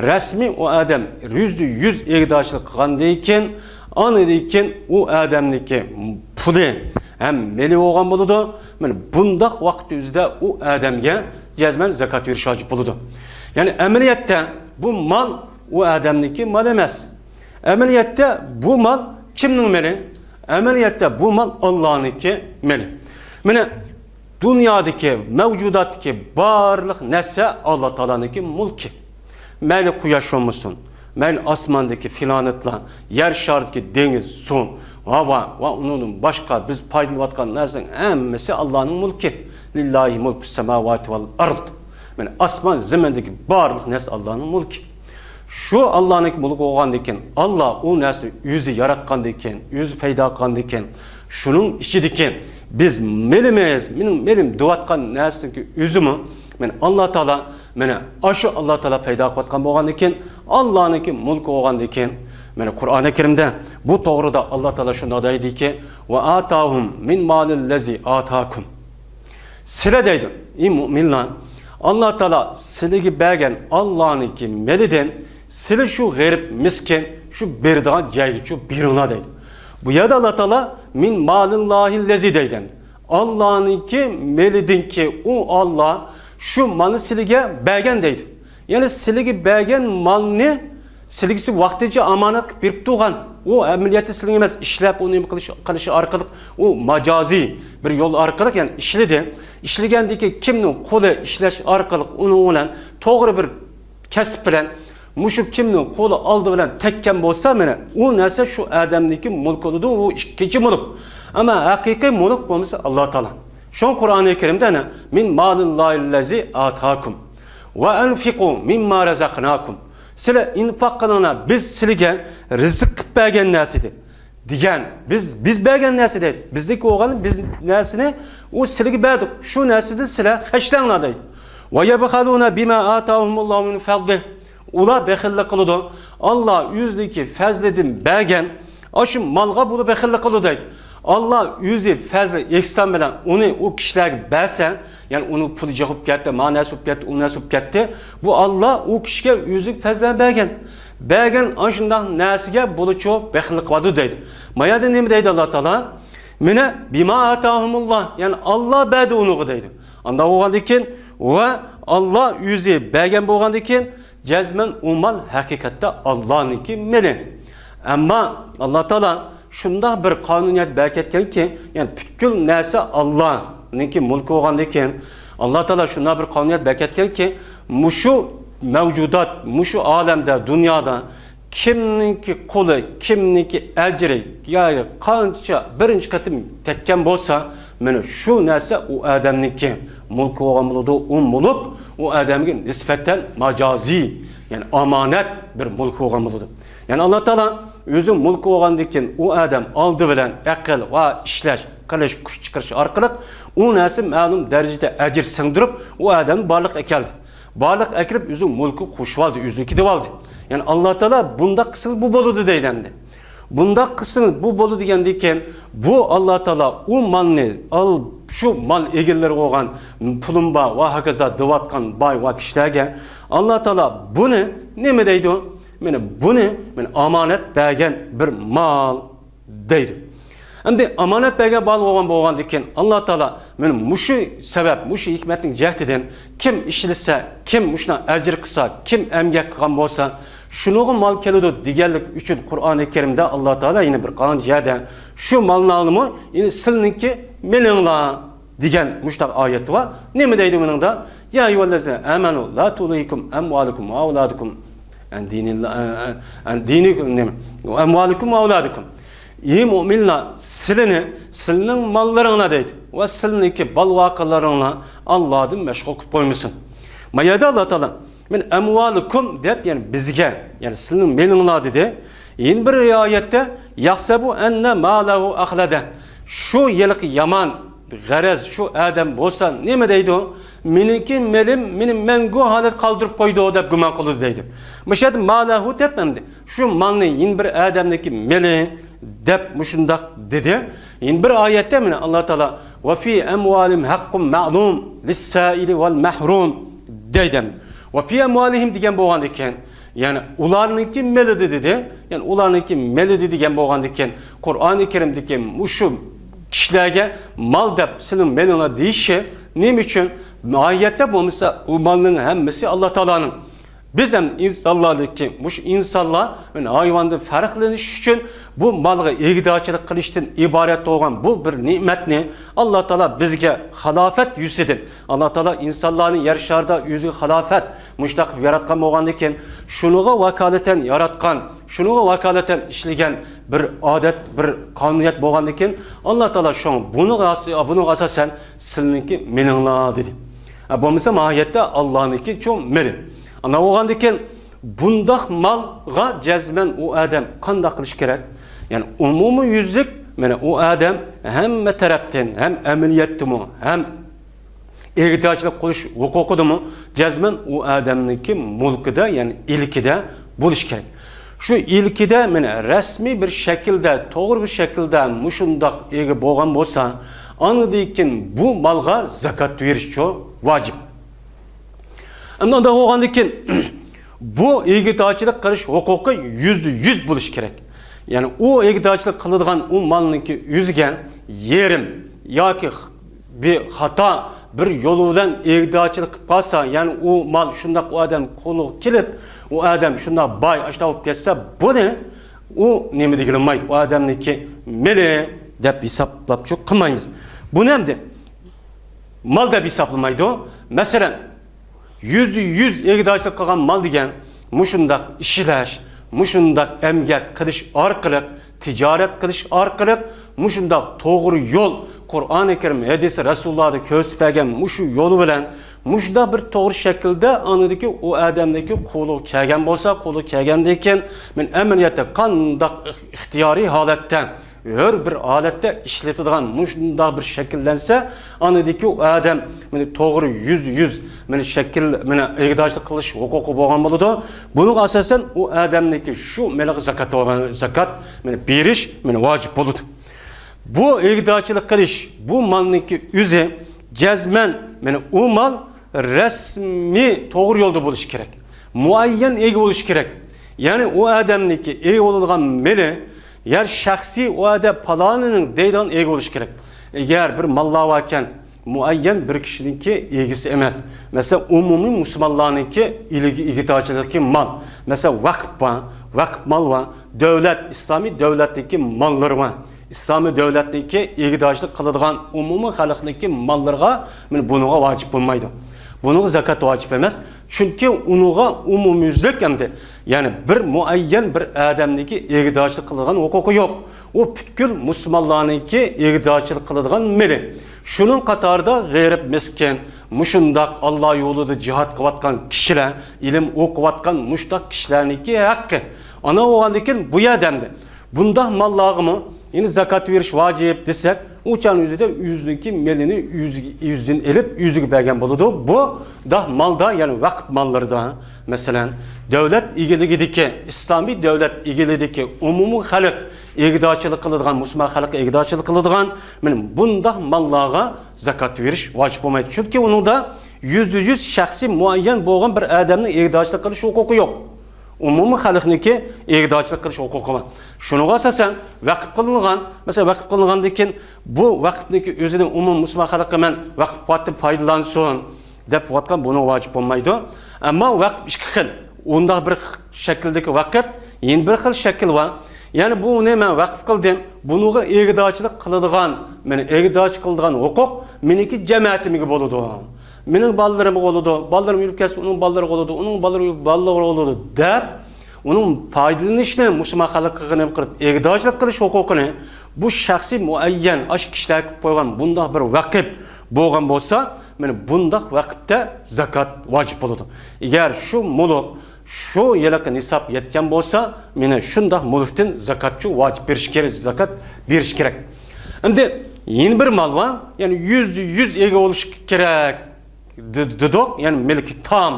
رەسمىي ئۇ ئادەم يۈزدە يۈز ئىگىدارچىلىق قىلغاندىن كېيىن، ئاندىن كېيىن ئۇ ئادەمنىڭكى پۇلى ھەم مېلى بولغان بولىدۇ. مانا بۇنداق ۋاقىت يۈزىدە ئۇ ئادەمگە جەزمەن زاكات بېرىش ۋاجىپ بولىدۇ. يەنى ئەمەلىيەتتە بۇ مال ئۇ ئادەمنىڭكى مال ئەمەس. ئەمەلىيەتتە بۇ مال كىمنىڭ مېلى؟ ئەمەلىيەتتە بۇ مال ئاللانىڭكى مېلى. مانا دۇنيادىكى، مەۋجۇداتتىكى بارلىق نەرسە ئاللا تائالانىڭكى مۈلكى. مەيلى قۇياش بولمىسۇن، مەيلى ئاسماندىكى پلانېتلار، يەر شارىدىكى دېڭىز، سۇ، ھاۋا ۋە ئۇنىڭدىن باشقا بىز پايدىلىنىۋاتقان نەرسىنىڭ ھەممىسى ئاللانىڭ مۈلكى. لىللاھى مۇلكۇس ساماۋاتى ۋەل ئەرد. مانا ئاسمان زېمىندىكى بارلىق نەرسە ئاللانىڭ مۈلكى. شۇ ئاللانىڭ مۈلكى بولغاندىن كېيىن، ئاللا ئۇ نەرسىنى ئۆزى ياراتقاندىن كېيىن، ئۆزى پەيدا قىلغاندىن كېيىن، شۇنىڭ ئىچىدىكى بىز مېلىمىز، مېنىڭ مېلىم دەۋاتقان نەرسىنىڭكى ئۆزىمۇ، مانا ئاللا تائالا، مانا ئاشۇ ئاللا تائالا پەيدا قىلىۋاتقان بولغاندىن كېيىن، ئاللانىڭكى مۈلكى بولغاندىن كېيىن، مانا قۇرئانى كەرىمدە بۇ توغرىدا ئاللا تائالا شۇنداق دەيدىكى، ۋە ئاتاھۇم مىن مالىللەزى ئاتاكۇم. سىلە دەيدۇ، ئى مۇئمىنلار، ئاللا تائالا سىلىگە بەرگەن ئاللانىڭكى مېلىدىن سىلى شۇ غېرىب، مىسكىن، شۇ بېرىدىغان جايغىچۇ بېرىڭلار دەيدۇ. بۇ يەردە ئاللا تائالا مىن مالىللاھىللەزى دەيدۇ. ئاللانىڭكى مېلىدىنكى، ئۇ ئاللا شۇ مالنى سىلىگە بەرگەن دەيدۇ. يەنى سىلىگە بەرگەن مالنى سىلىگىسى ۋاقتىنچە ئامانەت قىلىپ بېرىپ تۇرغان. ئۇ ئەمەلىيەتتە سىلىگە ئەمەس، ئىشلەپ ئۇنى نېمە قىلىش، قىلىشى ئارقىلىق ئۇ ماجازىي بىر يول ئارقىلىق، يەنى ئىشلىدى. ئىشلىگەندىن كېيىن كىمنىڭ قولى ئىشلەش ئارقىلىق ئۇنىڭ بىلەن توغرا بىر كەسىپ بىلەن مۇشۇ كىمنىڭ قولى ئالدى بىلەن تەگكەن بولسا، مانا ئۇ نەرسە شۇ ئادەمنىڭكى مۈلكى بولىدۇ، ئۇ ئىككىنچى مۈلۈك. ئەمما ھەقىقىي مۈلۈك بولمىسا ئاللا تائالا. شۇڭا قۇرئانى كەرىمدە ئەنە، مىن مالىللاھىللەزى ئاتاكۇم ۋە ئەنفىقۇ مىمما رەزەقناكۇم. سىلەر ئىنفاق قىلىڭلار، بىز سىلىگە رىزىق قىلىپ بەرگەن نەرسىدىن. دېگەن، بىز، بىز بەرگەن نەرسە دەيدۇ. بىزنىڭكى بولغان بىز نەرسىنى ئۇ سىلىگە بەردۇق، شۇ نەرسىدىن سىلەر خەجلەڭلار دەيدۇ. ۋە يەبخەلۇنە بىما ئاتاھۇمۇللاھۇ مىن فەزلىھ. ئۇلار بېخىللىق قىلىدۇ. ئاللا ئۆزىنىڭكى فەزلىدىن بەرگەن ئاشۇ مالغا بۇلار بېخىللىق قىلىدۇ دەيدۇ. ئاللا ئۆزى فەزلى ئېھسان بىلەن ئۇنى ئۇ كىشىلەرگە بەرسە، يەنى ئۇنىڭ پۇلى جىق بولۇپ كەتتى، ما نەرسە بولۇپ كەتتى، ئۇ نەرسە بولۇپ كەتتى. بۇ ئاللا ئۇ كىشىگە ئۆزىنىڭ فەزلىنى بەرگەن. بەرگەن ئاشۇنداق نەرسىگە بۇلىچۇ بېخىللىق قىلىدۇ دەيدۇ. ما يەردە نېمە دەيدۇ ئاللا تائالا؟ مىنە بىما ئاتاھۇمۇللا، يەنى ئاللا بەردى ئۇنىڭغا دەيدۇ. ئانداق بولغاندىن كېيىن ۋە ئاللا ئۆزى بەرگەن بولغاندىن كېيىن، جەزمەن ئۇ مال ھەقىقەتتە ئاللانىڭكى مېلى. ئەمما ئاللا تائالا شۇنداق بىر قانۇنىيەت بەركەتكەنكى، يەنى پۈتكۈل نەرسە ئاللانىڭكى مۈلكى بولغاندىن كېيىن، ئاللا تائالا شۇنداق بىر قانۇنىيەت بەركەتكەنكى، مۇشۇ مەۋجۇدات، مۇشۇ ئالەمدە، دۇنيادا كىمنىڭكى قولى، كىمنىڭكى ئەجرى، يا قانچە بىرىنچى قېتىم تەگكەن بولسا، مانا شۇ نەرسە ئۇ ئادەمنىڭكى مۈلكى بولغان بولىدۇ. ئۇ مۈلۈك ئۇ ئادەمگە نىسبەتەن ماجازىي، يەنى ئامانەت بىر مۈلكى بولغان بولىدۇ. يەنى ئاللا تائالا ئۆزى مۈلكى بولغاندىن كېيىن، ئۇ ئادەم ئالدى بىلەن ئەقىل ۋە ئىشلەش، قىلىش، كۈچ چىقىرىش ئارقىلىق ئۇ نەرسە مەلۇم دەرىجىدە ئەجىر سىڭدۈرۈپ، ئۇ ئادەمنى بارلىققا ئەكەلدى. بارلىق ئەكىرىپ ئۆزى مۈلكى قوشۇۋالدى، ئۆزىنىڭكى دېۋالدى. يەنى ئاللا تائالا بۇنداق قىلسىڭىز بۇ بولىدۇ دەيدۇ ئەمدى. بۇنداق قىلسىڭىز بۇ بولىدۇ دېگەندىن كېيىن، بۇ ئاللا تائالا ئۇ مالنى ئال، شۇ مال ئىگىلىرى بولغان پۇلۇم بار ۋە ھاكازا دەۋاتقان باي ۋە كىشىلەرگە ئاللا تائالا بۇنى نېمە دەيدۇ؟ مانا بۇنى، مانا ئامانەت بەرگەن بىر مال دەيدۇ. ئەمدى ئامانەت بەرگەن بار بولغان، بولغاندىن كېيىن، ئاللا تائالا مانا مۇشۇ سەۋەب، مۇشۇ ھېكمەتنىڭ جەھىتىدىن كىم ئىشلىسە، كىم مۇشۇنداق ئەجىر قىلسا، كىم ئەمگەك قىلغان بولسا، شۇنىڭغا مال كېلىدۇ دېگەنلىك ئۈچۈن قۇرئانى كەرىمدە ئاللا تائالا يەنە بىر قانچە يەردە شۇ مالنى ئالىمۇ، يەنى سىلىنىڭكى مېلىڭلار دېگەن مۇشۇنداق ئايەت بار. نېمە دەيدۇ بۇنىڭدا؟ يا ئەييۇھەللەزىنە ئامەنۇ لا تۇلھىكۇم ئەمۋالۇكۇم ۋە ئەۋلادۇكۇم ئەن دىنىللا-، ئەن، ئەن دىنىكۇم، نېمە؟ ئەمۋالۇكۇم ۋە ئەۋلادۇكۇم. ئى مۆمىنلار، سىلىنى، سىلىنىڭ ماللىرىڭلار دەيدۇ. ۋە سىلىنىڭكى بال-ۋاقىلىرىڭلار ئاللادىن مەشغۇل قىلىپ قويمىسۇن. ما يەردە ئاللا تائالا، مىن ئەمۋالىكۇم دەپ، يەنى بىزگە، يەنى سىلىنىڭ مېلىڭلار دېدى. يەنە بىر رىۋايەتتە، يەھسەبۇ ئەننە مالەھۇ ئەخلەدە. شۇ ھېلىقى يامان غەرەز شۇ ئادەم بولسا نېمە دەيدۇ؟ مېنىڭكى مېلىم مېنى مەڭگۈ ھالەت قالدۇرۇپ قويىدۇ دەپ گۇمان قىلىدۇ دەيدۇ. مۇشۇ يەردە مالەھۇ دەپ ئەمدى شۇ مالنى يەنە بىر ئادەمنىڭكى مېلى دەپ مۇشۇنداق دېدى. يەنە بىر ئايەتتە مانا ئاللا تائالا، ۋە فى ئەمۋالىھىم ھەققۇن مەئلۇم لىسسائىلى ۋەل مەھرۇم دەيدۇ. ۋە فى ئەمۋالىھىم دېگەن بولغاندىكىن، يەنى ئۇلارنىڭكى مېلىدە دېدى. يەنى ئۇلارنىڭكى مېلىدە دېگەن بولغاندىكىن، قۇرئانى كەرىمدىكى مۇشۇ كىشىلەرگە مال دەپ سېنىڭ مېلىڭلار دېيىشى نېمە ئۈچۈن؟ ماھىيەتتە بولمىسا ئۇ مالنىڭ ھەممىسى ئاللا تائالانىڭ. بىز ھەم ئىنسانلاردىكى، مۇشۇ ئىنسانلار مانا ھايۋاندىن پەرقلىنىش ئۈچۈن بۇ مالغا ئىگىدارچىلىق قىلىشتىن ئىبارەت بولغان بۇ بىر نېمەتنى ئاللا تائالا بىزگە خىلاپەت يۈزىدىن، ئاللا تائالا ئىنسانلارنى يەر شارىدا ئۆزىگە خىلاپەت مۇشۇنداق قىلىپ ياراتقان بولغاندىكىن، شۇنىڭغا ۋاكالىتەن ياراتقان، شۇنىڭغا ۋاكالىتەن ئىشلىگەن بىر ئادەت، بىر قانۇنىيەت بولغاندىكىن، ئاللا تائالا شۇڭا بۇنىڭغا، بۇنىڭغا ئاساسەن سىلىنىڭكى مېلىڭلار دېدى. ھە، بولمىسا ماھىيەتتە ئاللانىڭكى چوڭ مېلى. ئانداق بولغاندىكىن، بۇنداق مالغا جەزمەن ئۇ ئادەم قانداق قىلىش كېرەك؟ يەنى ئومۇميۈزلۈك، مانا ئۇ ئادەم ھەممە تەرەپتىن، ھەم ئەمەلىيەتتىمۇ، ھەم ئىگىدارچىلىق قىلىش ھوقۇقىدىمۇ جەزمەن ئۇ ئادەمنىڭكى مۈلكىدە، يەنى ئىلكىدە بولۇش كېرەك. شۇ ئىلكىدە مانا رەسمىي بىر شەكىلدە، توغرا بىر شەكىلدە مۇشۇنداق ئىگە بولغان بولسا، ئاندىن كېيىن بۇ مالغا زاكات بېرىشچۇ ۋاجىپ. ئەمدى ئۇنداق بولغاندىن كېيىن، بۇ ئىگىدارچىلىق قىلىش ھوقۇقى يۈزدە يۈز بولۇشى كېرەك. يەنى ئۇ ئىگىدارچىلىق قىلىدىغان ئۇ مالنىڭكى ئۆزىگە يېرىم ياكى بىر خاتا بىر يول بىلەن ئىگىدارچىلىق قىلىپ قالسا، يەنى ئۇ مال شۇنداق ئۇ ئادەم قولىغا كېلىپ، ئۇ ئادەم شۇنداق باي، ئاشۇنداق بولۇپ كەتسە، بۇنى ئۇ نېمە دېگىلى بولمايدۇ، ئۇ ئادەمنىڭكى مېلى دەپ ھېسابلاپ قىلمايمىز. بۇنى ئەمدى مال دەپ ھېسابلىمايدۇ. مەسىلەن، يۈزدە يۈز ئىگىدارچىلىق قىلغان مال دېگەن مۇشۇنداق ئىشلەش، مۇشۇنداق ئەمگەك قىلىش ئارقىلىق، تىجارەت قىلىش ئارقىلىق، مۇشۇنداق توغرا يول، قۇرئانى كەرىم، ھەدىسى رەسۇلۇللادا كۆرسىتىپ بەرگەن مۇشۇ يول بىلەن، مۇشۇنداق بىر توغرا شەكىلدە ئاندىكى ئۇ ئادەمنىڭكى قولىغا كەلگەن بولسا، قولىغا كەلگەندىن كېيىن، مەن ئەمەلىيەتتە قانداق ئىختىيارىي ھالەتتە ھۆر بىر ھالەتتە ئىشلىتىدىغان مۇشۇنداق بىر شەكىللەنسە، ئاندىكى ئۇ ئادەم مانا توغرا يۈزدە يۈز مانا شەكىل، مانا ئىگىدارچىلىق قىلىش ھوقۇقى بولغان بولىدۇ. بۇنىڭغا ئاساسەن ئۇ ئادەمنىڭكى شۇ مېلىغا زاكات، زاكات مانا بېرىش مانا ۋاجىپ بولىدۇ. بۇ ئىگىدارچىلىق قىلىش، بۇ مالنىڭكى ئۆزى جەزمەن مانا ئۇ مال رەسمىي توغرا يولدا بولۇشى كېرەك. مۇئەييەن ئىگە بولۇشى كېرەك. يەنى ئۇ ئادەمنىڭكى ئىگە بولىدىغان مېلى، يەر شەخسىي ئۇ ئادەم پالانىنىڭ دەيدىغان ئىگە بولۇشى كېرەك. ئەگەر بىر ماللار باركەن، مۇئەييەن بىر كىشىنىڭكى ئىگىسى ئەمەس. مەسىلەن، ئومۇمىي مۇسۇلمانلارنىڭكى ئىلىگى-، ئىگىدارچىلىقى مال. مەسىلەن، ۋەقىپ بار، ۋەقىپ مال بار، دۆلەت، ئىسلامىي دۆلەتنىڭكى ماللىرى بار. ئىسلامىي دۆلەتنىڭكى ئىگىدارچىلىق قىلىدىغان ئومۇمىي خەلقنىڭكى ماللىرىغا مانا بۇنىڭغا ۋاجىپ بولمايدۇ. بۇنىڭغا زاكات ۋاجىپ ئەمەس. چۈنكى ئۇنىڭغا ئومۇميۈزلۈك ئەمدى، يەنى بىر مۇئەييەن بىر ئادەمنىڭكى ئىگىدارچىلىق قىلىدىغان ھوقۇقى يوق. ئۇ پۈتكۈل مۇسۇلمانلارنىڭكى ئىگىدارچىلىق قىلىدىغان مېلى. شۇنىڭ قاتارىدا غېرىب، مىسكىن، مۇشۇنداق ئاللا يولىدا جىھاد قىلىۋاتقان كىشىلەر، ئىلىم ئوقۇۋاتقان مۇشۇنداق كىشىلەرنىڭكى ھەققى. ئانا بولغاندىن كېيىن بۇ يەردە ئەمدى بۇنداق ماللارغىمۇ ئەمدى زاكات بېرىش ۋاجىپ دېسەك، ئۇ چاغنىڭ ئۆزىدە ئۆزىنىڭكى مېلىنى ئۆزىگە، ئۆزىدىن ئېلىپ ئۆزىگە بەرگەن بولىدۇ. بۇنداق مالدا، يەنى ۋەقىپ ماللىرىدا، مەسىلەن، دۆلەت ئىگىلىكىدىكى، ئىسلامىي دۆلەت ئىگىلىكىدىكى ئومۇمىي خەلق ئىگىدارچىلىق قىلىدىغان، مۇسۇلمان خەلقى ئىگىدارچىلىق قىلىدىغان مانا بۇنداق ماللارغا زاكات بېرىش ۋاجىپ بولمايدۇ. چۈنكى ئۇنىڭدا يۈزدە يۈز شەخسىي مۇئەييەن بولغان بىر ئادەمنىڭ ئىگىدارچىلىق قىلىش ھوقۇقى يوق. ئومۇمىي خەلقنىڭكى ئىگىدارچىلىق قىلىش ھوقۇقى بار. شۇنىڭغا ئاساسەن ۋەقىپ قىلىنغان، مەسىلەن، ۋەقىپ قىلىنغاندىن كېيىن بۇ ۋەقىپنىڭكى ئۆزىنى ئومۇمىي مۇسۇلمان خەلققە مەن ۋەقىپ قىلىۋاتتىم، پايدىلانسۇن دەپ قىلىۋاتقان بۇنىڭ ۋاجىپ بولمايدۇ. ئەمما ۋەقىپ ئىككى خىل. ئۇنداق بىر شەكىلدىكى ۋەقىپ، يەنە بىر خىل شەكىل بار. يەنى بۇنى مەن ۋەقىپ قىلدىم، بۇنىڭغا ئىگىدارچىلىق قىلىدىغان، مېنى ئىگىدارچىلىق قىلىدىغان ھوقۇق مېنىڭكى جەمەتىمگە بولىدۇ. مېنىڭ بالىلىرىمغا بولىدۇ، بالىلىرىم ئۆلۈپ كەتسە ئۇنىڭ بالىلىرىغا بولىدۇ، ئۇنىڭ بالىلىرى بالىلىرىغا بولىدۇ دەپ، ئۇنىڭ پايدىلىنىشنى مۇسۇلمان خەلققە نېمە قىلىپ ئىگىدارچىلىق قىلىش ھوقۇقىنى بۇ شەخسىي مۇئەييەن ئاشۇ كىشىلەرگە قويغان بۇنداق بىر ۋەقىپ بولغان بولسا، مانا بۇنداق ۋەقىپتە زاكات ۋاجىپ بولىدۇ. ئەگەر شۇ مۇلۇك شۇ يىلقى نىساب يەتكەن بولسا، مانا شۇنداق مۇلۇكتىن زاكاتچۇ ۋاجىپ بېرىش كېرەك، زاكات بېرىش كېرەك. ئەمدى يەنە بىر مال بار، يەنى يۈزدە يۈز ئىگە بولۇش كېرەك دې-، دېدۇق، يەنى مىلكى تام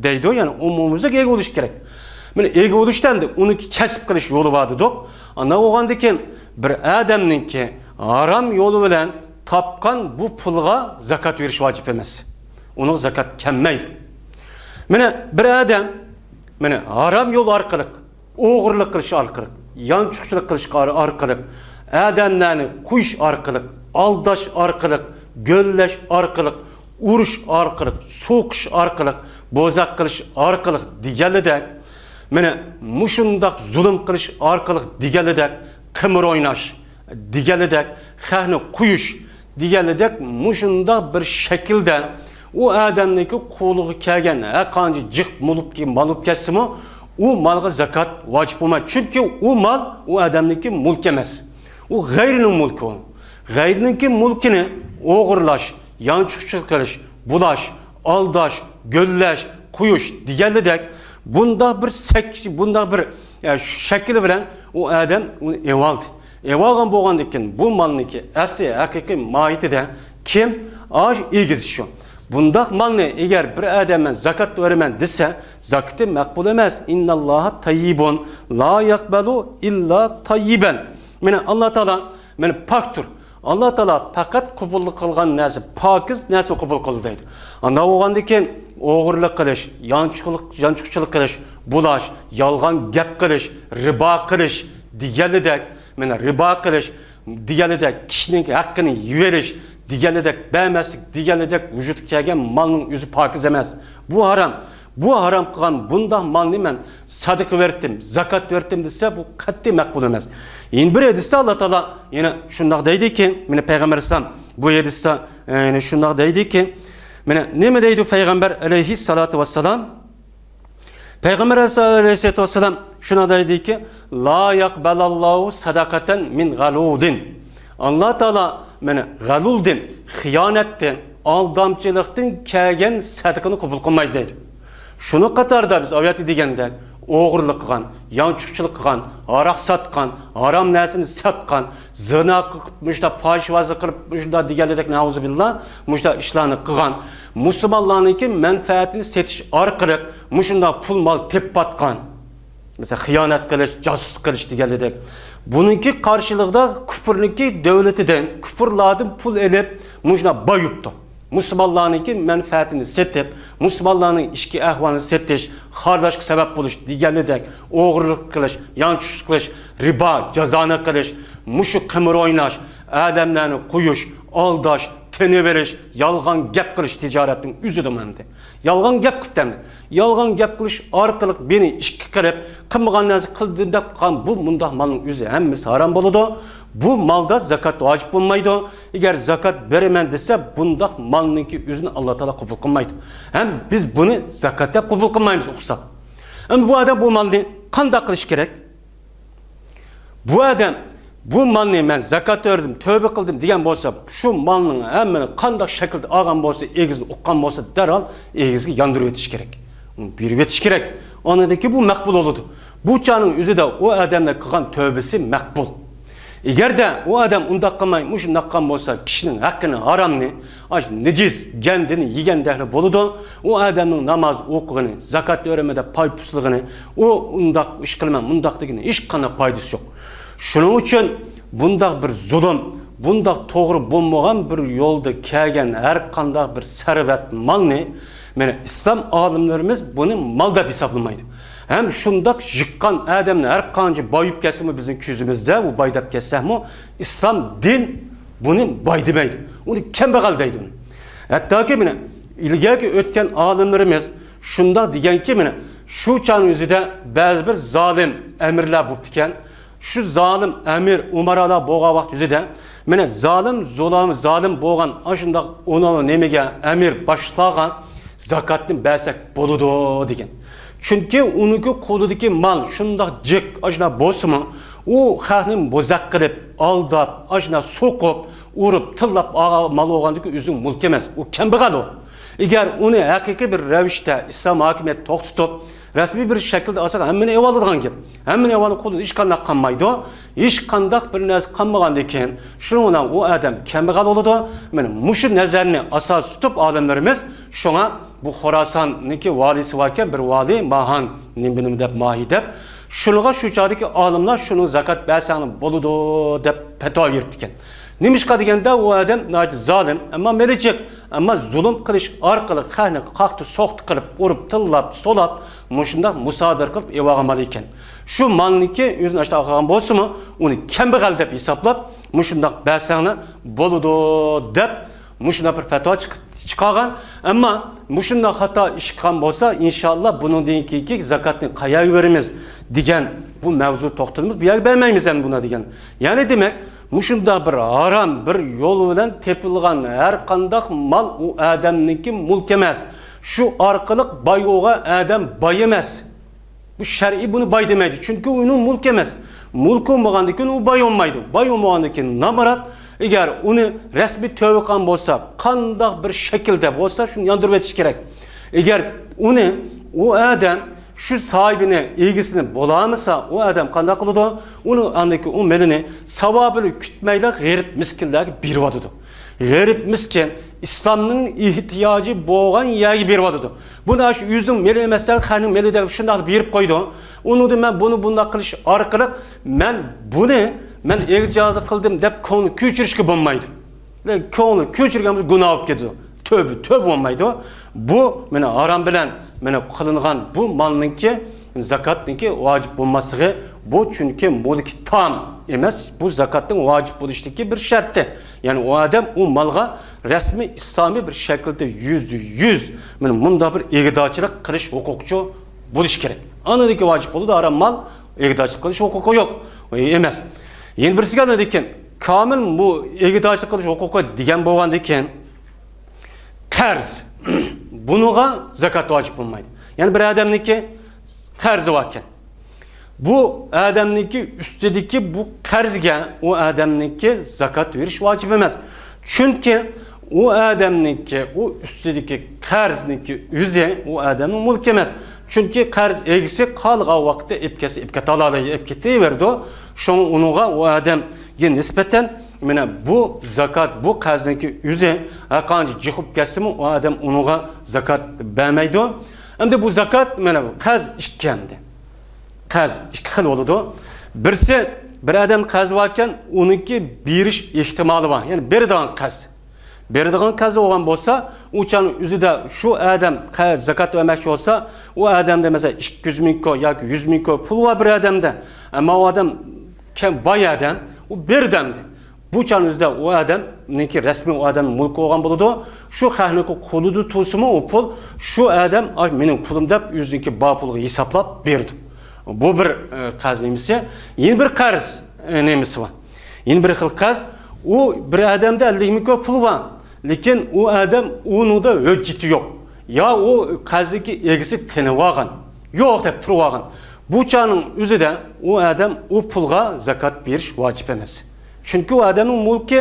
دەيدۇ، يەنى ئومۇميۈزلۈك ئىگە بولۇش كېرەك. مانا ئىگە بولۇشتا ئەمدى ئۇنىڭكى كەسىپ قىلىش يولى بار دېدۇق. ئانداق بولغاندىن كېيىن بىر ئادەمنىڭكى ھارام يولى بىلەن تاپقان بۇ پۇلغا زاكات بېرىش ۋاجىپ ئەمەس. ئۇنىڭ زاكات كەلمەيدۇ. مانا بىر ئادەم مانا ھارام يول ئارقىلىق، ئوغرىلىق قىلىش ئارقىلىق، يانچۇقچىلىق قىلىش ئار-، ئارقىلىق، ئادەملەرنى قويۇش ئارقىلىق، ئالداش ئارقىلىق، گۆللەش ئارقىلىق، ئۇرۇش ئارقىلىق، سوقۇش ئارقىلىق، بوزەك قىلىش ئارقىلىق دېگەنلىدەك، مانا مۇشۇنداق زۇلۇم قىلىش ئارقىلىق دېگەنلىدەك، قىمار ئويناش دېگەنلىدەك، خەقنى قويۇش دېگەنلىدەك، مۇشۇنداق بىر شەكىلدە ئۇ ئادەمنىڭكى قولىغا كەلگەن ھەرقانچە جىق مۇلۇكى مال بولۇپ كەتسىمۇ، ئۇ مالغا زاكات ۋاجىپ بولمايدۇ. چۈنكى ئۇ مال ئۇ ئادەمنىڭكى مۇلكى ئەمەس. ئۇ غەيرىنىڭ مۇلكى ئۇ. غەيرىنىڭكى مۇلكىنى ئوغرىلاش، يانچۇقچىلىق قىلىش، بۇلاش، ئالداش، گۆللەش، قويۇش دېگەنلىدەك، بۇنداق بىر سەك-، بۇنداق بىر، ئە، شەكىل بىلەن ئۇ ئادەم ئۇنى ئېۋالدى. ئېۋالغان بولغاندىن كېيىن، بۇ مالنىڭكى ئەسلى ھەقىقىي ماھىيىتىدە كىم؟ ئاشۇ ئېگىز شۇ. بۇنداق مالنى ئەگەر بىر ئادەم مەن زاكات بېرىمەن دېسە، زاكىتى مەقبۇل ئەمەس. ئىنناللاھا تەييىبۇن لا يەقبەلۇ ئىللا تەييىبەن. مانا ئاللا تائالا مانا پاكتۇر. ئاللا تائالا پەقەت قوبۇل قىلغان نەرسە، پاكىز نەرسىنى قوبۇل قىلىدۇ دەيدۇ. ئانداق بولغاندىن كېيىن ئوغرىلىق قىلىش، يانچۇقلۇق، يانچۇقچىلىق قىلىش، بۇلاش، يالغان گەپ قىلىش، رىبا قىلىش دېگەنلىدەك، مانا رىبا قىلىش دېگەنلىدەك، كىشىنىڭ ھەققىنى يېۋېلىش دېگەنلىدەك، بەرمەسلىك دېگەنلىدەك، ۋۇجۇدقا كەلگەن مالنىڭ ئۆزى پاكىز ئەمەس. بۇ ھارام. بۇ ھارام قىلغان بۇنداق مالنى مەن سادىقە بېرىتتىم، زاكات بېرىتتىم دېسە، بۇ قەتئىي مەقبۇل ئەمەس. يەنە بىر ھەدىستە ئاللا تائالا يەنە شۇنداق دەيدىكى، مانا پەيغەمبەر ئەلەيھىسسالام بۇ ھەدىستە، ئە، يەنە شۇنداق دەيدىكى، مانا نېمە دەيدۇ پەيغەمبەر ئەلەيھىسسالاتۇ ۋەسسالام؟ پەيغەمبەر ئەلەيھىسسالاتۇ ۋەسسالام شۇنداق دەيدىكى، لا يەقبەلاللاھۇ سەدەقەتەن مىن غەلۇلىن. ئاللا تائالا مانا غەلۇلدىن، خىيانەتتىن، ئالدامچىلىقتىن كەلگەن سەدىقىنى قوبۇل قىلمايدۇ دەيدۇ. شۇنىڭ قاتارىدا بىز ئايەتتە دېگەندەك، ئوغرىلىق قىلغان، يانچۇقچىلىق قىلغان، ھاراق ساتقان، ھارام نەرسىنى ساتقان، زىنا قىلىپ، مۇشۇنداق پاھىشىۋازلىق قىلىپ، مۇشۇنداق دېگەنلىرىدەك، نەئۇزۇبىللا، مۇشۇنداق ئىشلارنى قىلغان، مۇسۇلمانلارنىڭكى مەنپەئەتىنى سېتىش ئارقىلىق مۇشۇنداق پۇل مال تېپىۋاتقان، مەسىلەن، خىيانەت قىلىش، جاسۇسلۇق قىلىش دېگەنلىرىدەك، بۇنىڭكى قارشىلىقىدا كۇپۇرنىڭكى دۆلىتىدىن، كۇپۇرلاردىن پۇل ئېلىپ، مۇشۇنداق بايىپتۇ. مۇسۇلمانلارنىڭكى مەنپەئەتىنى سېتىپ، مۇسۇلمانلارنىڭ ئىچكى ئەھۋالىنى سېتىش، خارلاشقا سەۋەب بولۇش دېگەنلىرىدەك، ئوغرىلىق قىلىش، يانچۇقچىلىق قىلىش، رىبا، جازانە قىلىش، مۇشۇ قىمار ئويناش، ئادەملەرنى قويۇش، ئالداش، تېنىۋېرىش، يالغان گەپ قىلىش تىجارەتنىڭ ئۆزىدىمۇ ئەمدى. يالغان گەپ قىپتۇ ئەمدى. يالغان گەپ قىلىش ئارقىلىق بىرنى ئىشكە قىلىپ، قىلمىغان نەرسە قىلدىم دەپ قىلغان بۇ مۇنداق مالنىڭ ئۆزى ھەممىسى ھارام بولىدۇ. بۇ مالدا زاكات ۋاجىپ بولمايدۇ. ئەگەر زاكات بېرىمەن دېسە، بۇنداق مالنىڭكى ئۆزىنى ئاللا تائالا قوبۇل قىلمايدۇ. ھەم بىز بۇنى زاكات دەپ قوبۇل قىلمايمىز، ئوخشاپ. ئەمدى بۇ ئادەم بۇ مالنى قانداق قىلىش كېرەك؟ بۇ ئادەم، بۇ مالنى مەن زاكات بەردىم، تۆبە قىلدىم دېگەن بولسا، شۇ مالنىڭ ھەممىنى قانداق شەكىلدە ئالغان بولسا، ئېگىزىنى ئۇققان بولسا، دەرھال ئېگىزىگە ياندۇرۇۋېتىش كېرەك. ئۇنى بېرىۋېتىش كېرەك. ئاندىن كېيىن بۇ مەقبۇل بولىدۇ. بۇ چاغنىڭ ئۆزىدە ئۇ ئادەمنىڭ قىلغان تۆبىسى مەقبۇل. ئەگەردە ئۇ ئادەم ئۇنداق قىلماي، مۇشۇنداق قىلغان بولسا، كىشىنىڭ ھەققىنى، ھارامنى، ئاش نىجىس گەندىنى يېگەندەكلا بولىدۇ. ئۇ ئادەمنىڭ ناماز ئوقۇغىنى، زاكات بېرىمەن دەپ پاي پۇسلىغىنى، ئۇ ئۇنداق ئىش قىلىمەن، مۇنداق دېگىنى ھېچقانداق پايدىسى يوق. شۇنىڭ ئۈچۈن بۇنداق بىر زۇلۇم، بۇنداق توغرا بولمىغان بىر يولدا كەلگەن ھەر قانداق بىر سەرۋەت مالنى، مانا، ئىسلام ئالىملىرىمىز بۇنى مال دەپ ھېسابلىمايدۇ. ھەم شۇنداق يىغقان ئادەمنى ھەر قانچە بايىپ كەتسىمۇ، بىزنىڭ كۆزىمىزدە ئۇ باي دەپ كەتسەكمۇ، ئىسلام دىن بۇنى باي دېمەيدۇ. ئۇنى كەمبەغەل دەيدۇ. ھەتتاكى مانا ئىلگەركى ئۆتكەن ئالىملىرىمىز شۇنداق دېگەنكى، مانا شۇ چاغنىڭ ئۆزىدە بەزى بىر زالىم ئەمىرلەر بوپتىكەن. شۇ زالىم ئەمىر، ئۇمارالار بولغان ۋاقىت ئۆزىدە، مانا زالىم، زۇلۇم، زالىم بولغان ئاشۇنداق ئۇنىڭ نېمىگە، ئەمىر باشلارغا زاكاتنى بەرسەك بولىدۇ دېگەن. چۈنكى ئۇنىڭكى قولىدىكى مال شۇنداق جىق، ئاشۇنداق بولسىمۇ، ئۇ خەقنى بوزەك قىلىپ، ئالداپ، ئاشۇنداق سوقۇپ، ئۇرۇپ، تىللاپ ئالغان مال بولغاندىكى ئۆزىنىڭ مۇلكى ئەمەس، ئۇ كەمبەغەل ئۇ. ئەگەر ئۇنى ھەقىقىي بىر رەۋىشتە ئىسلام ھاكىمىيىتى توختىتىپ، رەسمىي بىر شەكىلدە ئالساق، ھەممىنى ئېلىۋالىدىغان گەپ. ھەممىنى ئېلىۋالغان قولىدا ھېچقانداق قالمايدۇ. ھېچقانداق بىر نەرسە قالمىغاندىن كېيىن، شۇنىڭ بىلەن ئۇ ئادەم كەمبەغەل بولىدۇ. مانا مۇشۇ نەزەرنى ئاساس تۇتۇپ ئالىملىرىمىز، شۇڭا بۇ خوراساننىڭكى ۋالىسى باركەن، بىر ۋالىي، ماھان نېمە نېمە دەپ، ماھى دەپ، شۇنىڭغا شۇ چاغدىكى ئالىملار شۇنىڭ زاكات بەرسەڭلار بولىدۇ دەپ پەتىۋا بېرىپتىكەن. نېمىشقا دېگەندە، ئۇ ئادەم ناھايىتى زالىم، ئەمما مېلى جىق، ئەمما زۇلۇم قىلىش ئارقىلىق خەقنى قاقتى سوقتى قىلىپ، ئۇرۇپ، تىللاپ، سولاپ، مۇشۇنداق مۇسادىرە قىلىپ ئېلىۋالغان مال ئىكەن. شۇ مالنىڭكى ئۆزىنى ئاشتا ئالغان بولسىمۇ، ئۇنى كەمبەغەل دەپ ھېسابلاپ، مۇشۇنداق بەرسەڭلار بولىدۇ دەپ، مۇشۇنداق بىر پەتىۋا چىق-، چىقارغان. ئەمما مۇشۇنداق خاتا ئىش قىلغان بولسا، ئىنشائاللا، بۇنىڭدىن كېيىنكى زاكاتنى قەيەرگە بېرىمىز دېگەن بۇ مەۋزۇ توختىلىمىز، بۇ يەرگە بەرمەيمىز ئەمدى بۇنى دېگەن. يەنى دېمەك، مۇشۇنداق بىر ھارام بىر يول بىلەن تېپىلغان ھەر قانداق مال ئۇ ئادەمنىڭكى مۇلكى ئەمەس. شۇ ئارقىلىق باي بولغان ئادەم باي ئەمەس. بۇ شەرئىي بۇنى باي دېمەيدۇ، چۈنكى ئۇنىڭ مۇلكى ئەمەس. مۇلكى بولمىغاندىكىن ئۇ باي بولمايدۇ. باي بولمىغاندىكىن نامرات. ئەگەر ئۇنى رەسمىي تۆۋە قىلغان بولسا، قانداق بىر شەكىلدە بولسا، شۇنى ياندۇرۇۋېتىش كېرەك. ئەگەر ئۇنى ئۇ ئادەم شۇ ساھىبىنى، ئىگىسىنى بولالمىسا، ئۇ ئادەم قانداق قىلىدۇ؟ ئۇنى ئاندىكى ئۇ مېلىنى ساۋابىنى كۈتمەيلا غېرىب مىسكىنلەرگە بېرىۋاتىدۇ. غېرىب مىسكىن ئىسلامنىڭ ئېھتىياجى بولغان يەرگە بېرىۋاتىدۇ. بۇنى ئاشۇ ئۆزىنىڭ مېلى ئەمەس، خەقنىڭ مېلى دەپ شۇنداق بېرىپ قويىدۇ. ئۇنىڭدىن مەن بۇنى بۇنداق قىلىش ئارقىلىق، مەن بۇنى، مەن ئېغىر قىلدىم دەپ كۆڭلىنى كۆچۈرۈشكە بولمايدۇ. كۆڭلىنى كۆچۈرگەن بولسا گۇناھ بولۇپ كېتىدۇ. تۆبە، تۆبە بولمايدۇ. بۇ مانا ھارام بىلەن مانا قىلىنغان بۇ مالنىڭكى زاكاتنىڭكى ۋاجىپ بولماسلىقى، بۇ چۈنكى مۇلكى تام ئەمەس، بۇ زاكاتنىڭ ۋاجىپ بولۇشتىكى بىر شەرتى. يەنى ئۇ ئادەم ئۇ مالغا رەسمىي ئىسلامىي بىر شەكىلدە يۈزدە يۈز مانا مۇنداق بىر ئىگىدارچىلىق قىلىش ھوقۇقچۇ بولۇش كېرەك. ئاندىن كېيىن ۋاجىپ بولىدۇ، ھارام مال ئىگىدارچىلىق قىلىش ھوقۇقى يوق، ئەمەس. يەنە بىرسىگە ئاندىن كېيىن كامىل بۇ ئىگىدارچىلىق قىلىش ھوقۇقى دېگەن بولغاندىن كېيىن، قەرز. بۇنىڭغا زاكات ۋاجىپ بولمايدۇ. يەنى بىر ئادەمنىڭكى قەرزى باركەن. بۇ ئادەمنىڭكى ئۈستىدىكى بۇ قەرزگە ئۇ ئادەمنىڭكى زاكات بېرىش ۋاجىپ ئەمەس. چۈنكى ئۇ ئادەمنىڭكى، ئۇ ئۈستىدىكى قەرزنىڭكى ئۆزى ئۇ ئادەمنىڭ مۈلكى ئەمەس. چۈنكى قەرز ئىگىسى خالىغان ۋاقىتتا ئېلىپ كەتسە، ئېلىپ كېتەلەيدۇ، ئېلىپ كېتىۋېرىدۇ. شۇڭا ئۇنىڭغا ئۇ ئادەم نىسبەتەن، مانا بۇ زاكات، بۇ قەرزنىڭكى ئۆزى ھەرقانچە جىق بولۇپ كەتسىمۇ، ئۇ ئادەم ئۇنىڭغا زاكات بەرمەيدۇ. ئەمدى بۇ زاكات، مانا بۇ قەرز ئىككى ئەمدى. قەرز ئىككى خىل بولىدۇ. بىرسى، بىر ئادەم قەرزى باركەن، ئۇنىڭكى بېرىش ئېھتىمالى بار، يەنى بېرىدىغان قەرز. بېرىدىغان قەرزى بولغان بولسا، ئۇ چاغنىڭ ئۆزىدە شۇ ئادەم قەرز، زاكات بەرمەكچى بولسا، ئۇ ئادەمدە، مەسىلەن، ئىككى يۈز مىڭ كوي ياكى يۈز مىڭ كوي پۇل بار بىر ئادەمدە، ئەمما ئۇ ئادەم كەم، باي ئادەم، ئۇ بېرىدۇ ئەمدى. بۇ چاغنىڭ ئۆزىدە ئۇ ئادەمنىڭكى رەسمىي ئۇ ئادەمنىڭ مۇلكى بولغان بولىدۇ. شۇ خەقنىڭكى قولىدا تۇرسىمۇ ئۇ پۇل، شۇ ئادەم، «ئاي، مېنىڭ پۇلۇم» دەپ، ئۆزىنىڭكى بار پۇلىغا ھېسابلاپ بېرىدۇ. بۇ بىر، ئە، قەرز نېمىسى. يەنە بىر قەرز، ئە، نېمىسى بار. يەنە بىر خىل قەرز، ئۇ بىر ئادەمدە ئەللىك مىڭ كوي پۇل بار، لېكىن ئۇ ئادەم ئۇنىڭدا ھۆججىتى يوق، يا ئۇ قەرزنىڭكى ئىگىسى تېنىۋالغان، يوق دەپ تۇرۇۋالغان. بۇ چاغنىڭ ئۆزىدە ئۇ ئادەم ئۇ پۇلغا زاكات بېرىش ۋاجىپ ئەمەس. چۈنكى ئۇ ئادەمنىڭ مۈلكى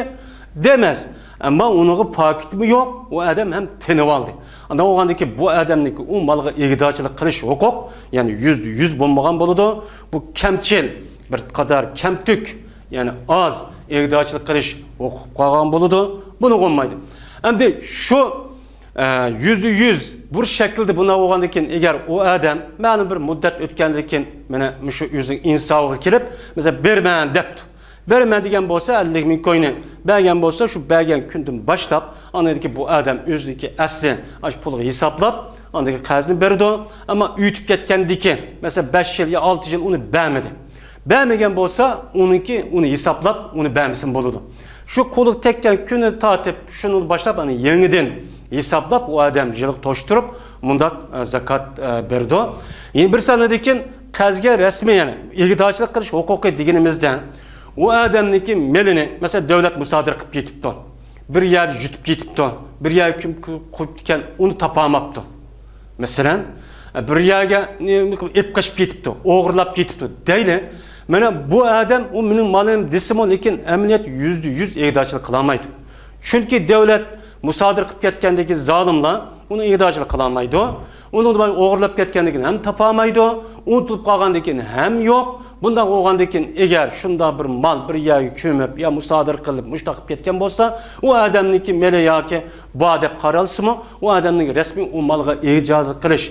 ئەمەس، ئەمما ئۇنىڭغا پاكىتىمۇ يوق، ئۇ ئادەم ھەم تېنىۋالدى. ئانداق بولغاندىكىن بۇ ئادەمنىڭكى ئۇ مالغا ئىگىدارچىلىق قىلىش ھوقۇق، يەنى يۈزدە يۈز بولمىغان بولىدۇ. بۇ كەمچىل، بىر قەدەر كەمتۈك، يەنى ئاز ئىگىدارچىلىق قىلىش ھوقۇقى قالغان بولىدۇ. بۇنى بولمايدۇ. ئەمدى شۇ، ئە، يۈزدە يۈز بىر شەكىلدە بۇنداق بولغاندىن كېيىن، ئەگەر ئۇ ئادەم مەلۇم بىر مۇددەت ئۆتكەندىن كېيىن، مانا مۇشۇ ئۆزىنىڭ ئىنسابىغا كېلىپ، مەسىلەن، بېرىمەن دەپتۇ. بېرىمەن دېگەن بولسا، ئەللىك مىڭ كوينى بەرگەن بولسا، شۇ بەرگەن كۈندىن باشلاپ، ئاندىن كېيىن بۇ ئادەم ئۆزىنىڭكى ئەسلى ئاشۇ پۇلغا ھېسابلاپ، ئاندىن كېيىن قەرزنى بېرىدۇ. ئەمما ئۆتۈپ كەتكەندىن كېيىن، مەسىلەن، بەش يىل يا ئالتە يىل ئۇنى بەرمىدى. بەرمىگەن بولسا، ئۇنىڭكى، ئۇنى ھېسابلاپ، ئۇنى بەرمىسىمۇ بولىدۇ. شۇ قولىغا تەگكەن كۈنى تارتىپ، شۇنى باشلاپ، ئەنە يېڭىدىن ھېسابلاپ، ئۇ ئادەم يىلغا توشتۇرۇپ، مۇنداق، ئە، زاكات، ئە، بېرىدۇ. يەنە بىر سانىدىكىن قەرزگە رەسمىي، يەنى ئىگىدارچىلىق قىلىش ھوقۇقى دېگىنىمىزدە، ئۇ ئادەمنىڭكى مېلىنى، مەسىلەن، دۆلەت مۇسادىرە قىلىپ كېتىپتۇ، بىر يەردە يۇتۇپ كېتىپتۇ، بىر يەرگە كىم قويۇپتىكەن، ئۇنى تاپالماپتۇ. مەسىلەن، بىر يەرگە نېمە قىلىپ، ئېلىپ قېچىپ كېتىپتۇ، ئوغرىلاپ كېتىپتۇ دەيلى. مانا بۇ ئادەم، ئۇ مېنىڭ مالىم دېسىمۇ، لېكىن ئەمەلىيەت يۈزدە يۈز ئىگىدارچىلىق قىلالمايدۇ. چۈنكى دۆلەت مۇسادىرە قىلىپ كەتكەندىكى زالىملار ئۇنى ئىگىدارچىلىق قىلالمايدۇ. ئۇنى ئوغرىلاپ كەتكەندىن كېيىن ھەم تاپالمايدۇ، ئۇنتۇلۇپ قالغاندىن كېيىن ھەم يوق. بۇنداق بولغاندىن كېيىن، ئەگەر شۇنداق بىر مال بىر يەرگە كۆمۈپ يا مۇسادىرە قىلىپ مۇشۇنداق قىلىپ كەتكەن بولسا، ئۇ ئادەمنىڭكى مېلى ياكى بار دەپ قارالسىمۇ، ئۇ ئادەمنىڭ رەسمىي ئۇ مالغا ئىجازەت قىلىش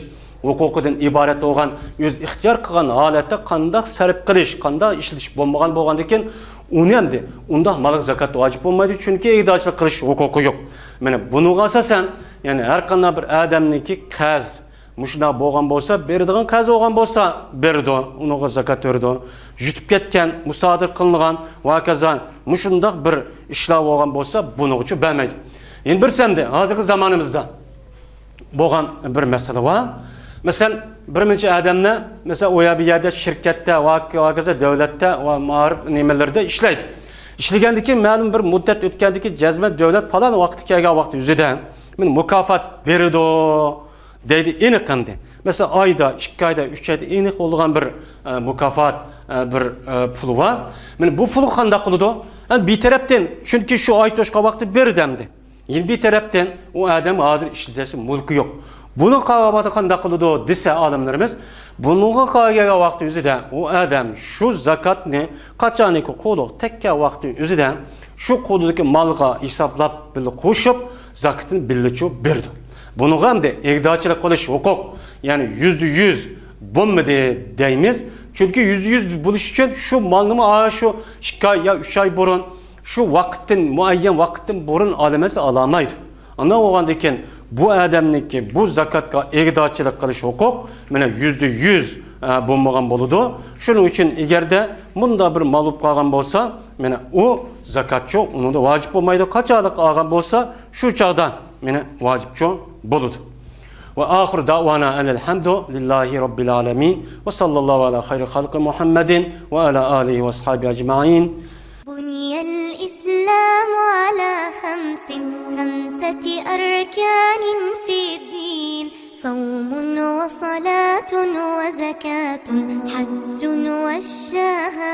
ھوقۇقىدىن ئىبارەت بولغان ئۆزى ئىختىيار قىلغان ھالەتتە قانداق سەرپ قىلىش، قانداق ئىشلىتىش بولمىغان بولغاندىن كېيىن، ئۇنى ئەمدى ئۇنداق مالغا زاكات ۋاجىپ بولمايدۇ، چۈنكى ئىگىدارچىلىق قىلىش ھوقۇقى يوق. مانا بۇنىڭغا ئاساسەن، يەنى ھەر قانداق بىر ئادەمنىڭكى قەرز مۇشۇنداق بولغان بولسا، بېرىدىغان قەرز بولغان بولسا، بېرىدۇ، ئۇنىڭغا زاكات بېرىدۇ. يۇتۇپ كەتكەن، مۇسادىرە قىلىنغان ۋە ھاكازا مۇشۇنداق بىر ئىشلار بولغان بولسا، بۇنىڭغىچۇ بەرمەيدۇ. يەنە بىرسى ئەمدى ھازىرقى زامانىمىزدا بولغان بىر مەسىلە بار. مەسىلەن، بىر نەچچە ئادەملەر، مەسىلەن، ئۇ يەر بۇ يەردە شىركەتتە ۋە ھاكازا دۆلەتتە ۋە مائارىپ نېمىلىرىدە ئىشلەيدۇ. ئىشلىگەندىن كېيىن مەلۇم بىر مۇددەت ئۆتكەندىن كېيىن، جەزمەن دۆلەت پالان ۋاقىتتا كەلگەن ۋاقىت يۈزىدە مانا مۇكاپات بېرىدۇ دەيدۇ، ئېنىق ئەمدى. مەسىلەن، ئايدا، ئىككى ئايدا، ئۈچ ئايدا ئېنىق بولغان بىر، ئە، مۇكاپات، ئە، بىر، ئە، پۇلى بار. مانا بۇ پۇلغا قانداق قىلىدۇ؟ ئەمدى بىر تەرەپتىن، چۈنكى شۇ ئاي توشقان ۋاقىتتا بېرىدۇ ئەمدى. يەنە بىر تەرەپتىن، ئۇ ئادەم ھازىر ئىشلىتەسى مۇلكى يوق. بۇنىڭ قانداق قىلىدۇ دېسە ئالىملىرىمىز، بۇنىڭغا قالغان ۋاقىت ئۆزىدە ئۇ ئادەم شۇ زاكاتنى قاچانكى قولىغا تەگكەن ۋاقىت ئۆزىدە شۇ قولىدىكى مالغا ھېسابلاپ بىللە قوشۇپ، زاكىتىنى بىللىچۇ بېرىدۇ. بۇنىڭغا ئەمدى ئىگىدارچىلىق قىلىش ھوقۇق، يەنى يۈزدە يۈز بولمىدى دەيمىز. چۈنكى يۈزدە يۈز بولۇش ئۈچۈن شۇ مالنىمۇ ئاشۇ ئىككى ئاي يا ئۈچ ئاي بۇرۇن، شۇ ۋاقىتتىن، مۇئەييەن ۋاقىتتىن بۇرۇن ئالىمەس ئالالمايدۇ. ئانداق بولغاندىن كېيىن، بۇ ئادەمنىڭكى بۇ زاكاتقا ئىگىدارچىلىق قىلىش ھوقۇق، مانا، يۈزدە يۈز، ئە، بولمىغان بولىدۇ. شۇنىڭ ئۈچۈن، ئەگەردە مۇنداق بىر مال بولۇپ قالغان بولسا، مانا، ئۇ زاكاتچۇ ئۇنىڭدا ۋاجىپ بولمايدۇ. قاچانلىق ئالغان بولسا، شۇ چاغدا، مانا، ۋاجىپچۇ بولىدۇ. وآخر دعوانا أن الحمد لله رب العالمين، وصلى الله على خير خلق محمد وعلى آله وأصحابه أجمعين. بني الإسلام على خمس، خمسة أركان في الدين، صوم وصلاة وزكاة، حج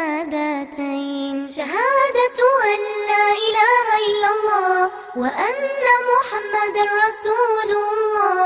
والشهادتين. شهادة أن لا إله إلا الله وأن محمدا رسول الله.